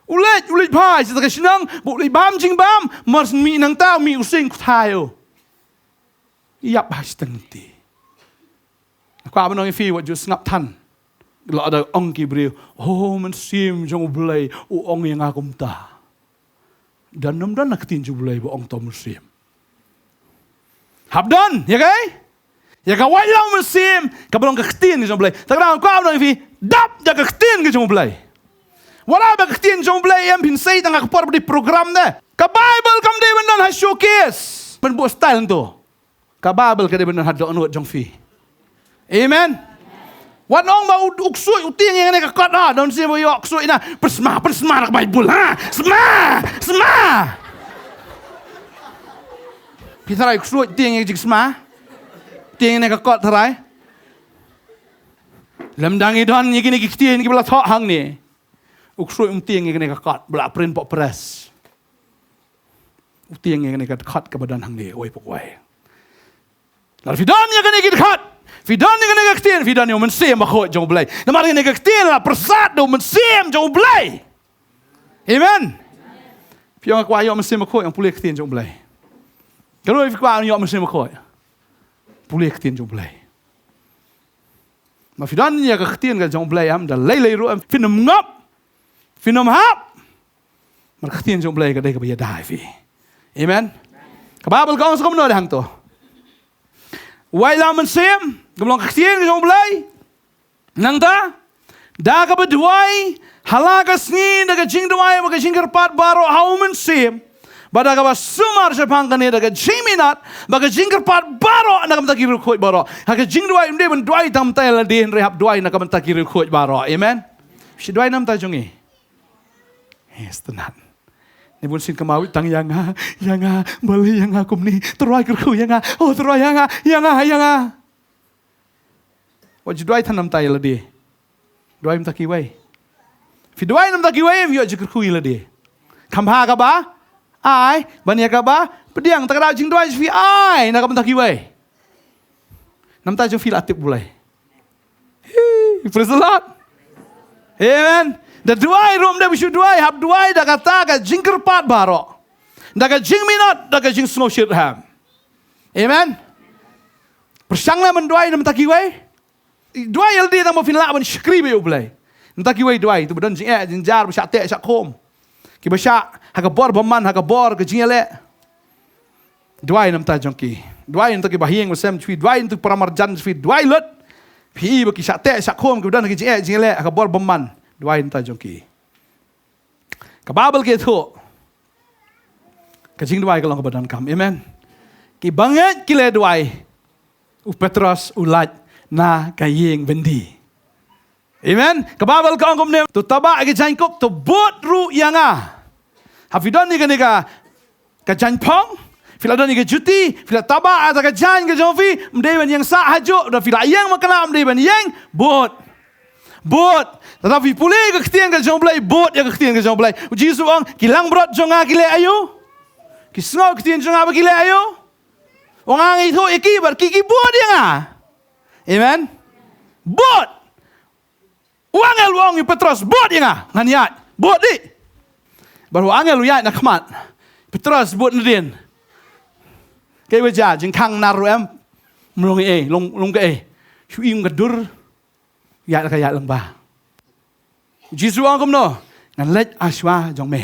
U leit, u leit bha sha ka shnong, ba u leit bam jingbam, mar syn mih nangta, mih u sing kthai u. Ïap ha shteng ti. Kwah ban ong ïa phi wat ju sngap than. La da ong ki briew, "Oh, Mynsiem jong U Blei u ong ïa nga kumta." Don nym don na ka ktien jong U Blei ba ong to mynsiem. Hap don, ïa kaei? Ïa ka waitlam mynsiem, kaba long ka ktien jong U Blei. Te kata kwah ban ong ïa phi, dap da ka ktien ka jong U Blei. Wat la ba ka ktien jong U Blei em phin sei tang ha ka por ba dei program de. Ka Bible kam dei ban don ha showcase. Ban buh style nto. Ka Bible ka dei ban don ha dohnud jong phi. Amen. Wat ong ba u, u ksuid u tieng ïa kane ka kot ha, don sien ba ïoh ksuid na. Pynsma, pynsma na ka Bible ha. Sma, sma. Phi tharai u ksuid tieng ïa ka jingsma. Tieng ïa kane ka kot tharai. Lymda ngi don ïa kine ki ktien kiba la thoh hangne. U ksuid um tieng ïa kane ka kot ba la print poh press. U tieng ïa kane ka kot kaba don hangne, uwei pa uwei. Lada phi don ïa kane ka kot, phi don ïa kane ka ktien, phi don ïa u Mynsiem Bakhuid jong U Blei. Namar kane ka ktien la pyrsad da u Mynsiem jong U Blei. Amen. Phi ong kwah ïoh Mynsiem Bakhuid, ong pule ka ktien jong U Blei. Ka ruh phi kwah ïoh Mynsiem Bakhuid, pule ka ktien jong U Blei. Ma phi don ïa ka ktien ka jong U Blei em, da lei lei ruh em, phin ym ngop, phin ym hap. Namar ka ktien jong U Blei ka dei kaba ïada ïa phi. Amen. Ka Bible ka ong sa kumno de hangto? Waitlam mynsiem, kaba long ka ktien ka jong U Blei. Nangta, da kaba duwai ha la ka sngi, da ka jingduwai bad ka jingkyrpad baroh ha u Mynsiem. Bad da kaba sumar shaphang kane da ka jingminot bad ka jingkyrpad baroh na ka bynta ki riewkhuid baroh. Ha ka jingduwai ym dei ban duwai tang mynta ïa lade, hynrei hap duwai na ka bynta ki riewkhuid baroh. Amen. Shu duwai na ka bynta jong ngi. He sngewtynnat. Ngi bun sien kynmaw tang ïa nga, ïa nga, balei ïa nga kumne, Trai kyrkhu ïa nga, oh Trai ïa nga, ïa nga, ïa nga. Wat ju duwai tang na ka bynta ïa lade. Duwai na ka bynta kiwei. Phi duwai na ka bynta kiwei, phi ïoh jingkyrkhu ïa lade. Kham bha kaba ai ban ïa kaba pdiang, te ka daw jingduwai jong phi ai na ka bynta kiwei. Na ka bynta jong phi la tip U Blei. Hey, praise the Lord. Amen. Da duwai ruh ym dei ba shu duwai, hap duwai da kata ka jingkyrpad baroh, da ka jingminot, da ka jingsngewshitrhem. Amen. Pyrshang leh ban duwai na ka bynta kiwei. Duwai ïa lade tang ba phin lah ban shakri bad U Blei. Na ka bynta kiwei duwai, to ba don jingeh jingjar, ba shah teh shah khum, kiba shah ha ka bor bymman, ha ka bor ka jingïaleh. Duwai na ka bynta jong ki. Duwai na ka bynta kiba ha ïing ha sem jong phi, duwai na ka bynta ki paramarjan jong phi, duwai lut. Phi i ba ki shah teh shah khum, kiba don ha ki jingeh jingïaleh ha ka bor bymman, duwai na ka bynta jong ki. Ka Bible ka ïathuh, ka jingduwai ka long kaba donkam. Amen. Kiba ngeit ki leh duwai. U Petros u lait na ka ïing byndi. Amen. Ka Bible ka ong kumne, to taba ïa ka jaiñkup, to bud ruh ïa nga. Ha phi don ïa kane ka, ka jaiñphong, phi la don ïa ka juti, phi la taba ïa ka jaiñ ka jong phi, ym dei ban ïeng sah hajuh, da phi la ïeng makna ym dei ban ïeng, bud. Bud. Tata phi pule ïa ka ktien ka jong U Blei, bud ïa ka ktien ka jong U Blei. U Jisu u ong, ki langbrot jong nga ki leh aïu? Ki sngew ïa ka ktien jong nga bad ki leh aïu? U ong nga ngan ïathuh ïa ki bad ki ki bud ïa nga. Amen. Bud. U angel u ong ïa u Petros, bud ïa nga, ngan ïaid. Bud dih. Bad u angel u ïaid na khmat, Petros bud nadien. Kaei ba jia, jingkhang nar ruh em. Ym long ei, long, long kaei. Shu im ka dur. Ïaid la ka ïaid lyngba. U Jisu u ong kumno? Ngan leit ha shuwa jong me.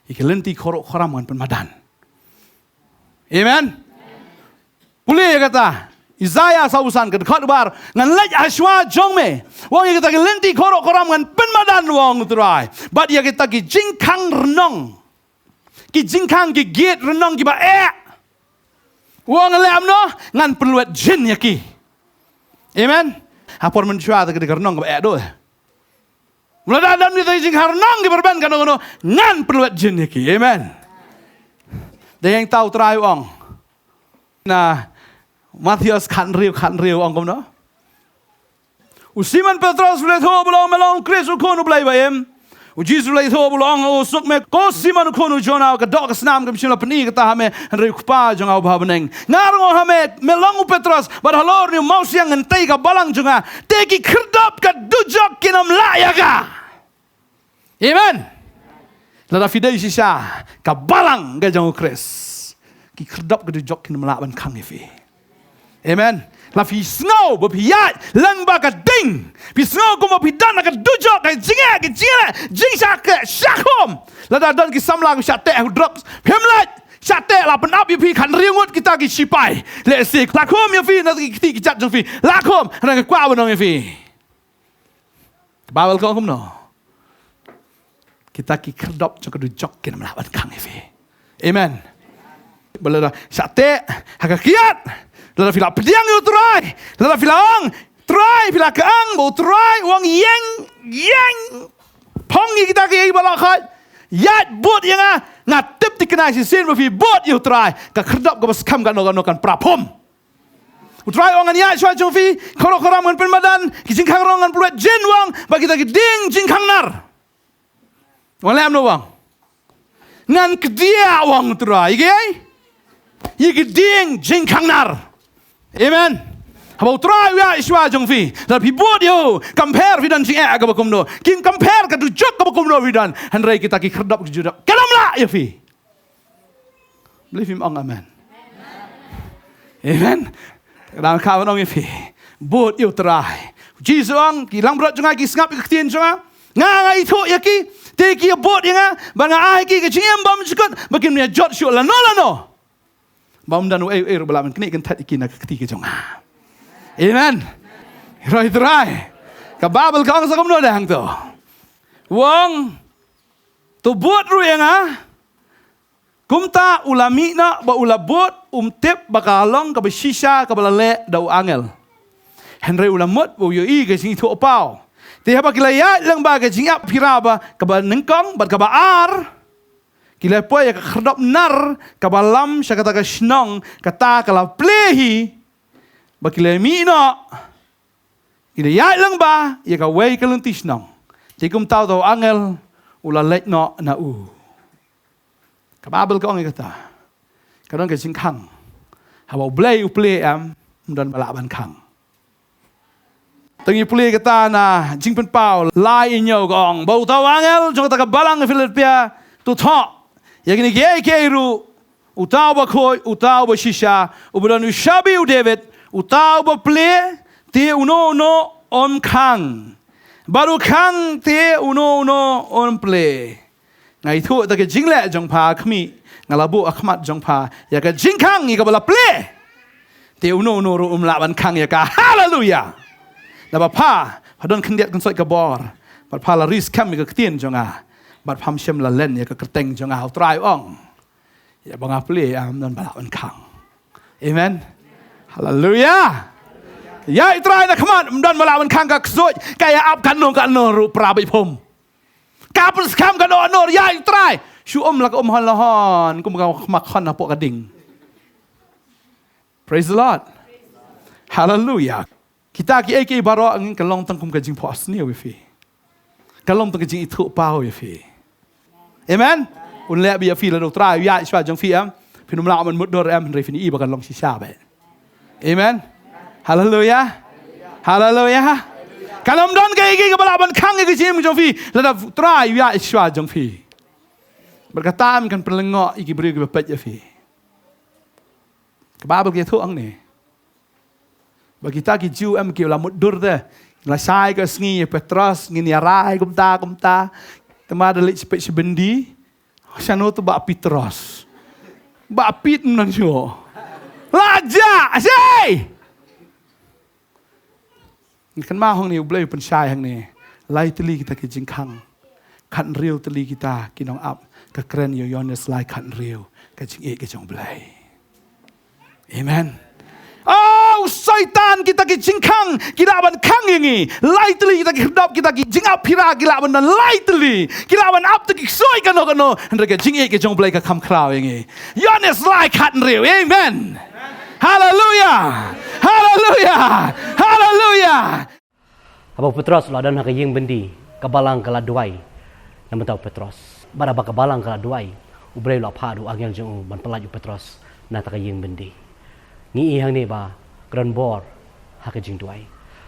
Ïa ki lynti khorok khoram ngan pynmadan. Amen. Pule ïa kata. Isaiah sawphew san ka dkhot kaba ar. Ngan leit ha shuwa jong me. U ong ïa kita ki lynti khorok khoram ngan pynmadan, u ong U Trai. Bad ïa kita ki jingkhang rnong, ki jingkhang, ki gate rnong kiba eh, u ong leh kumno? Ngan pynlwet jin ïa ki. Amen. Ha por mynshuwa te ki dei ki rnong kiba eh duh. Mula da don kita ki jingkhang rnong kiba rben kano kano, ngan pynlwet jin ïa ki. Amen. Dei ïa kata U Trai u ong. Na Mathaios khathynriew, khathynriew u ong kumno? U Simon Petros u la ïathuh, ba long me long Khrist, u Khun U Blei ba im. U Jisu u la ïathuh bad u la ong ha u, suk me ko Simon u khun u Jona, ka doh ka snam kam shym la pyni kata ha me, hynrei u Kpa jong nga uba ha bneng. Nga ruh nga ong ha me, me long u Petros, bad halor une u mawsiang ngan tei ïa ka balang jong nga, te ki khyrdop ka dujok kin ym lah ïa ka. Amen. Lada phi dei shisha ka balang ka jong u Khrist, ki khyrdop ka dujok kin ym lah ban khang ïa phi. Amen. Lada phi sngew ba phi ïaid lyngba ka ding, phi sngew kumba phi don ha ka dujok, ka jingeh, ka jingeh, jingshah khleh, shah khum. Lada don ki samla ki shah teh ha u drok, phim lait, shah teh, la pynap ïa phi, khathynriew ngut kita ki shipai. Lehse la khum ïa phi na ki kti ki jait jong phi. La khum, hynrei nga kwah ban ong ïa phi, ka Baibl ka ong kumno? Kita ki khyrdop jong ka dujok kin ym lah ban khang ïa phi. Amen. Ba lada shah teh ha ka kiad, lada phi la pdiang ïa u Trai, lada phi la ong, Trai, phi la kyang ba u Trai u ong, ïeng, ïeng, phong ïa kita kiei ba la khot, ïaid bud ïa nga, nga tip thikna shisien ba phi bud ïa u Trai, ka khyrdop kaba skhem kano kano kan pra phum. U Trai u ong ngan ïaid shuwa jong phi, khuram khuram ngan pynmadan, ki jingkhang rong ngan pynwet, jin, u ong, bad kita ki dieng jingkhang nar. U ong lem, u ong, ngan kdiah, u ong u Trai, ïa kiei? Ïa ki dieng jingkhang nar. Amen. Haba u Trai u ïaid shuwa jong phi, lada phi bud ïa u, kam pher phi don jingeh kaba kumno, kim, kam pher ka dujok kaba kumno phi don, hynrei kita ki khyrdop ki dujok kin ym lah ïa phi. Believe him, ong amen. Amen. Ka dang ka ban ong ïa phi, bud ïa u Trai. Jisu u ong, ki langbrot jong nga ki sngap ïa ka ktien jong nga, nga, nga ithuh ïa ki, te ki ïa bud ïa nga, bad nga ai ïa ki ka jingim bymjukut, ba kin ïa jot shuh lano lano, ba ym don uei uei ruh ba lah ban knieh kynthait ïa ki na ka kti ka jong nga. Amen. Roi Trai. Ka Baibl ka ong sa kumno da hangto? U ong, to bud ruh ïa nga. Kumta u la mih noh bad u la bud, um tip ba ka long kaba shisha kaba la leh da u angel. Hynrei u la mut ba u ïohi ka jingithuh paw. Te haba ki la ïaid lyngba ka jingïap phira ba kaba nyngkong bad kaba ar, ki la poi ïa ka khyrdop nar kaba lam sha kata ka shnong, kata ka la plie hi, ba ki la mih noh, ki la ïaid lyngba ïa kawei ka lynti shnong. Te kumta uta u angel u la leit noh na u. Ka Baibl ka ong ïa kata, ka don ka jingkhang. Haba U Blei u plie, em, ym don ba lah ban khang. Te ngi plie kata na Jingpynpaw lai hynñiew, ka ong ba uta u angel jong kata ka balang Philippia, to thoh ïa kine kiei kiei ruh, uta uba khuid, uta uba shisha, uba don u shabi u David, uta uba plie, te uno uno un khang. Bad u khang, te uno uno un plie. Nga ithuh da ka jingleh jong pha khmih, nga la buh ha khmat jong pha ïa ka jingkhang ïa kaba la plie. Te uno uno ruh um lah ban khang ïa ka. Haleluya. Naba pha, pha don khyndiat kynsoit ka bor, bad pha la ri skhem ïa ka ktien jong nga, bad pham shym la len ïa ka kyrteng jong nga, U Trai u ong. Ïa ba nga plie, ym don ba lah ban khang. Amen. Haleluya. Ïa U Trai na khmat, ym don ba lah ban khang ka ksuid, ka ïa ap kano kano ruh, para baiphum. Ka pynskhem kano kano ruh, ïa U Trai. Shu um la ka um hon la hon, kum ka khma khon hapoh ka ding. Praise the Lord. Haleluya. Kita kiei kiei baroh ngin, ka long tang kum ka jingphohsniew ïa phi. Ka long tang ka jingithuh paw ïa phi. Amen. Un leh beit ïa phi lada U Trai u ïaid shuwa jong phi, em, phin ym lah ban mutdur, em, hynrei phin i ba kan long shisha beit. Amen. Haleluya. Haleluya. Kan ym don kaei kaei kaba lah ban khang ïa ka jingim jong phi lada U Trai u ïaid shuwa jong phi. Bad kata em kan pynlyngngoh ïa ki briew kiba peit ïa phi. Ka Baibl ka ïathuh hangne ba kita ki Jiw em ki la mutdur te. La shai ka sngi, ïa Petros, ngin ïa rai kumta kumta. Te ma da leit peit sha byndi, shano te Bah Petros? Bah Pit mynno shuh. La jah shai. Ngi kynmaw hangne, U Blei u pynshai hangne lai tylli kita ki jingkhang. Khathynriew tylli kita ki nongap. Ka kren ïa u Ïoannis lai khathynriew, ka jingïeit ka jong U Blei. Amen. Oh, u Soitan, kita ki jingkhang ki lah ban khang ïa ngi. Lai tylli kita ki khyrdop, kita ki jingap phira ki lah ban don lai tylli. Ki lah ban ap te ki ksuid kano kano. Hynrei ka jingïeit ka jong U Blei ka kham khraw ïa ngi. Ïoannis lai khathynriew. Amen. Haleluya. Haleluya. Haleluya. Haba u Petros u la don ha ka ïing byndi, ka balang ka la duwai. Na mynta u Petros, bad haba ka balang ka la duwai, U Blei u la phah da u angel jong u ban pyllait u Petros na kata ka ïing byndi. Ngi i hangne ba ka don bor ha ka jingduwai.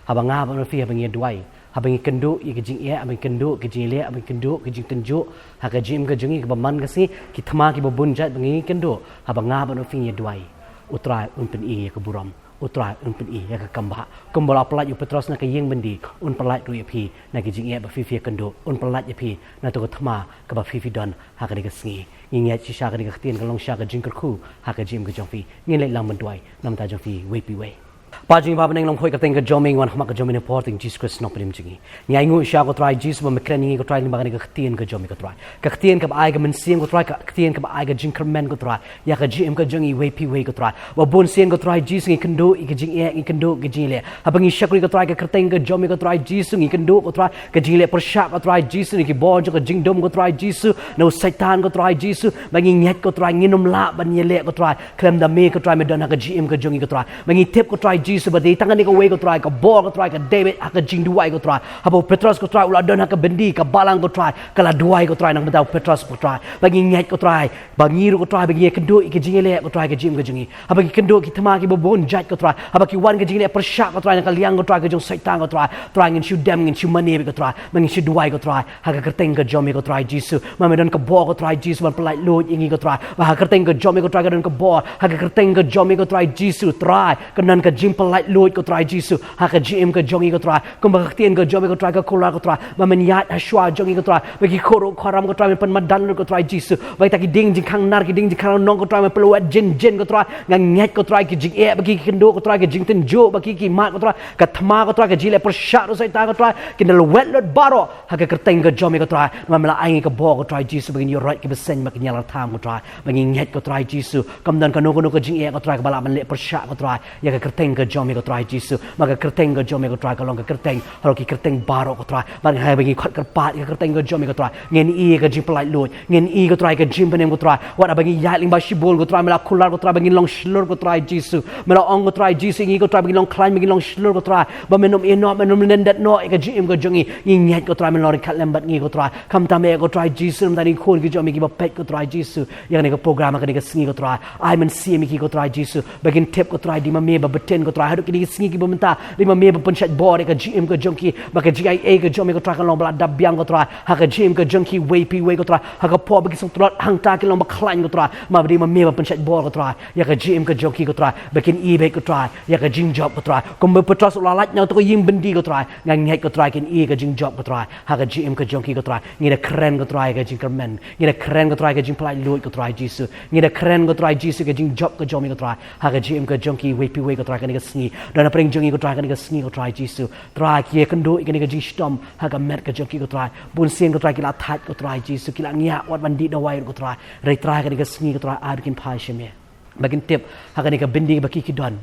Haba nga bad phi, haba ngi duwai, haba ngi kynduh ïa ka jingeh, haba ngi kynduh ïa ka jingleh, haba ngi kynduh ïa ka jingtynjuh ha ka jingim ka jong ngi, kaba man ka sngi, ki thma kiba bun jait ba ngi kynduh, haba nga bad phi ngi duwai, U Trai un pyni ïa ka burom, U Trai un pyni ïa ka kambah. Kumba u la pyllait u Petros na ka ïing byndi, un pyllait ruh ïa phi na ka jingeh ba phi phi ïa kynduh, un pyllait ïa phi na kata ka thma kaba phi phi don ha kane ka sngi. Ngi ngeit shisha kane ka ktien ka long shisha ka jingkyrkhu ha ka jingim ka jong phi. Ngin leit lang ban duwai na ka bynta jong phi, wei pa wei. Pa jong ngi ba ha bneng, long khoi ka kyrteng ka jong me, ngi wan ha khmat ka jong me na ka por kyrteng Jisu Khrist u nongpynim jong ngi. Ngi ainguh shisha ko Trai Jisu ba me kren ïa ngi ko Trai lyngba kane ka ktien ka jong me ko Trai. Ka ktien kaba ai ka mynsiem ko Trai, ka ktien kaba ai ka jingkyrmen ko Trai ïa ka jingim ka jong ngi wei pa wei ko Trai. Ba bun sien ko Trai Jisu ngi kynduh ïa ka jingeh, ngi kynduh ïa ka jingleh. Haba ngi shakri ko Trai ka kyrteng ka jong me ko Trai Jisu ngi kynduh ko Trai ka jingleh pyrshah ko Trai Jisu, na ki bor jong ka jingdum ko Trai Jisu, na u Soitan ko Trai Jisu. Ba ngi ngeit ko Trai ngin ym lah ban ïaleh ko Trai khlem da me ko Trai, me don ha ka jingim ka jong ngi ko Trai. Ba ngi tip ko Trai Jisu ba dei tang kane kawei ko Trai ka bor ko Trai ka David ha ka jingduwai ko Trai. Haba u Petros ko Trai u la don ha ka byndi, ka balang ko Trai ka la duwai ko Trai na ka bynta u Petros ko Trai. Ba ngi ngeit ko Trai ba ngi ruh ko Trai ba ngi ïa kynduh ïa ka jingïaleh ko Trai ka jingim ka jong ngi. Haba ngi kynduh ki thma kiba bun jait ko Trai, haba ki wan ka jingleh pyrshah ko Trai na ka liang ko Trai ka jong Soitan ko Trai, Trai ngin shu dem, ngin shu mane beit ko Trai, ba ngin shu duwai ko Trai ha ka kyrteng ka jong me ko Trai Jisu. Ma me don ka bor ko Trai Jisu ban pyllait luid ïa ngi ko Trai. Ba ha ka kyrteng ka jong me ko Trai ka don ka bor, ha ka kyrteng ka jong me ko Trai Jisu Trai ka don ka jingpyllait luid ko Trai Jisu ha ka jingim ka jong ngi ko Trai. Kumba ka ktien ka jong me ko Trai ka kular ko Trai, ba men ïaid ha shuwa jong ngi ko Trai, ba ki khuruh khuram ko Trai men pynmadan lut ko Trai Jisu. Ba kita ki dieng jingkhang nar, ki dieng jingkhang nong ko Trai men pynlwet jin jin ko Trai. Nga ngeit ko Trai ki jingeh ba ki kynduh ko Trai, ki jingtynjuh ba ki ki mad ko Trai, ka thma ko Trai, ka jingleh pyrshah u Soitan ko Trai, kin da lwet lut baroh ha ka kyrteng ka jong me ko Trai. Namar me la ai ngi ka bor ko Trai Jisu ba ngin ïaroit kiba seng, ba kin ïalam tham ko Trai. Ba ngi ngeit ko Trai Jisu kam don kano kano ka jingeh ko Trai kaba lah ban leh pyrshah ko Trai ïa ka kyrteng ka jong me ko Trai Jisu. Ma ka kyrteng ka jong me ko Trai ka long ka kyrteng halor ki kyrteng baroh ko Trai. Ba ngi, haba ngi khot kyrpad ïa ka kyrteng ka jong me ko Trai, ngin i ka jingpyllait luid, ngin i ko Trai ka jingpynim ko Trai. Wat haba ngi ïaid lyngba shibun ko Trai, me la kular ko Trai ba ngin long shlur ko Trai Jisu. Me la ong ko Trai Jisu ïa ngi ko Trai ba ngin long khlaiñ, ba ngin long shlur ko Trai, ba men ym ïehnoh, men ym lyndet noh ïa ka jingim ka jong ngi. Ngi ngeit ko Trai men long ryngkat lem bad ngi ko Trai. Khamtam eh ko Trai Jisu, namar ngi khun ki jong me kiba peit ko Trai Jisu ïa kane ka program ha kane ka sngi ko Trai. Ai mynsiem ïa ki ko Trai Jisu, ba kin tip ko Trai dei ma me ba btin ko Trai haduh kine ki sngi kiba mynta. Dei ma me ba pynshait bor ïa ka jingim ka jong ki, ba ka jingaiei ka jong me ko Trai kan long ba la dap biang ko Trai ha ka jingim ka jong ki wei pa wei ko Trai. Ha ka por ba ki sngewtlot hangta kin long ba khlaiñ ko Trai, ma ba dei ma me ba pynshait bor ko Trai ïa ka jingim ka jong ki ko Trai, ba kin i beit ko Trai ïa ka jingjop ko Trai. Kumba u Petros u la lait na kata ka ïing byndi ko Trai, nga ngeit ko Trai kin i ka jingjop ko Trai ha ka jingim ka jong ki ko Trai. Ngi da kren ko Trai ka jingkyrmen, ngi da kren ko Trai ka jingpyllait luid ko Trai Jisu. Ngi da kren ko Trai Jisu ka jingjop ka jong me ko Trai ha ka jingim ka jong ki wei pa wei ko Trai kane ka sngi. Don ha pdeng jong ngi ko Trai kane ka sngi ko Trai Jisu. Trai ki ïa kynduh ïa kane ka jingshitom ha ka met ka jong ki ko Trai. Bun sien ko Trai ki la thait ko Trai Jisu, ki la ngiah wat ban dih dawai ko Trai. Hynrei Trai kane ka sngi ko Trai ai ba kin phai sha me, ba kin tip ha kane ka byndi ba ki ki don,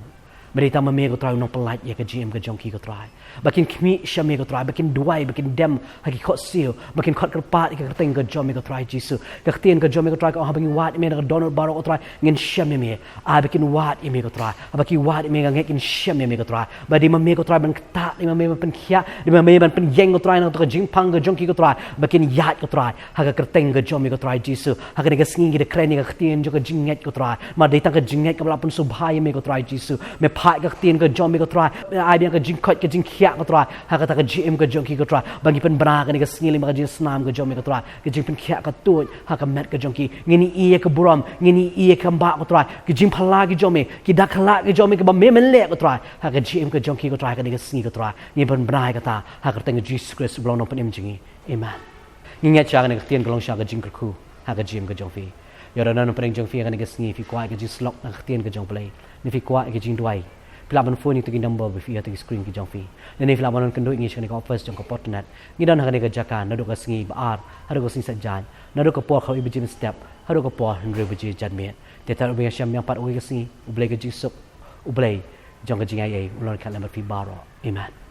ba dei tang ma me ko Trai u nongpyllait ïa ka jingim ka jong ki ko Trai. Ba kin khmih sha me ko Trai, ba kin duwai, ba kin dem ha ki khohsiew, ba kin khot kyrpad ïa ka kyrteng ka jong me ko Trai Jisu. Ka ktien ka jong me ko Trai ka ong haba ngi wad ïa me na ka dohnud baroh ko Trai ngin shem ïa me. Ai ba kin wad ïa me ko Trai, haba ki wad ïa me nga ngeit kin shem ïa me ko Trai. Ba dei ma me ko Trai ban ktah, dei ma me ban pynkhiah, dei ma me ban pynïeng ko Trai na kata ka jingpang ka jong ki ko Trai, ba kin ïaid ko Trai ha ka kyrteng ka jong me ko Trai Jisu. Ha kane ka sngi ngi da kren ïa ka ktien jong ka jingngeit ko Trai. Ma dei tang ka jingngeit kaba la pynsngewbha ïa me ko Trai Jisu. Me phah ïa ka ktien ka jong me ko Trai, me ai biang ka jingkoit ka jingkhiah ko Trai ha kata ka jingim ka jong ki ko Trai. Ba ngi pynbna kane ka sngi lyngba ka jingsnam ka jong me ko Trai, ka jingpynkhiah ka tuid ha ka met ka jong ki. Ngin ïohi ïa ka burom, ngin ïohi ïa ka kambah ko Trai. Ka jingphylla ka jong me, ki dak khlad ka jong me kaba me men leh ko Trai ha ka jingim ka jong ki ko Trai, ha kane ka sngi ko Trai. Ngi pynbna ïa kata ha ka kyrteng Jisu Khrist uba long u nongpynim jong ngi. Amen. Ngi ngeit shisha kane ka ktien ka long shisha ka jingkyrkhu ha ka jingim ka jong phi. Ïa uta uba don ha pdeng jong phi ha kane ka sngi, phi kwah ïa ka jingsyllok na ka ktien ka jong U Blei, ne phi kwah ïa ka jingduwai, phi lah ban phone ïa kito ki number ba phi ïohi ha kito ki screen ki jong phi. Lane phi lah ban wan kynduh ïa ngi sha kane ka office jong ka Pop Net. Ngi don ha kane ka jaka naduh ka sngi ba ar haduh ka sngi Saitjaiñ, naduh ka por khatwei baje mynstep haduh ka por hynriew baje janmiet. Te to U Blei un shem biang pat ha kane ka sngi, U Blei ka jingsuk, U Blei jong ka jingaiei un long ryngkat lem bad phi baroh. Amen.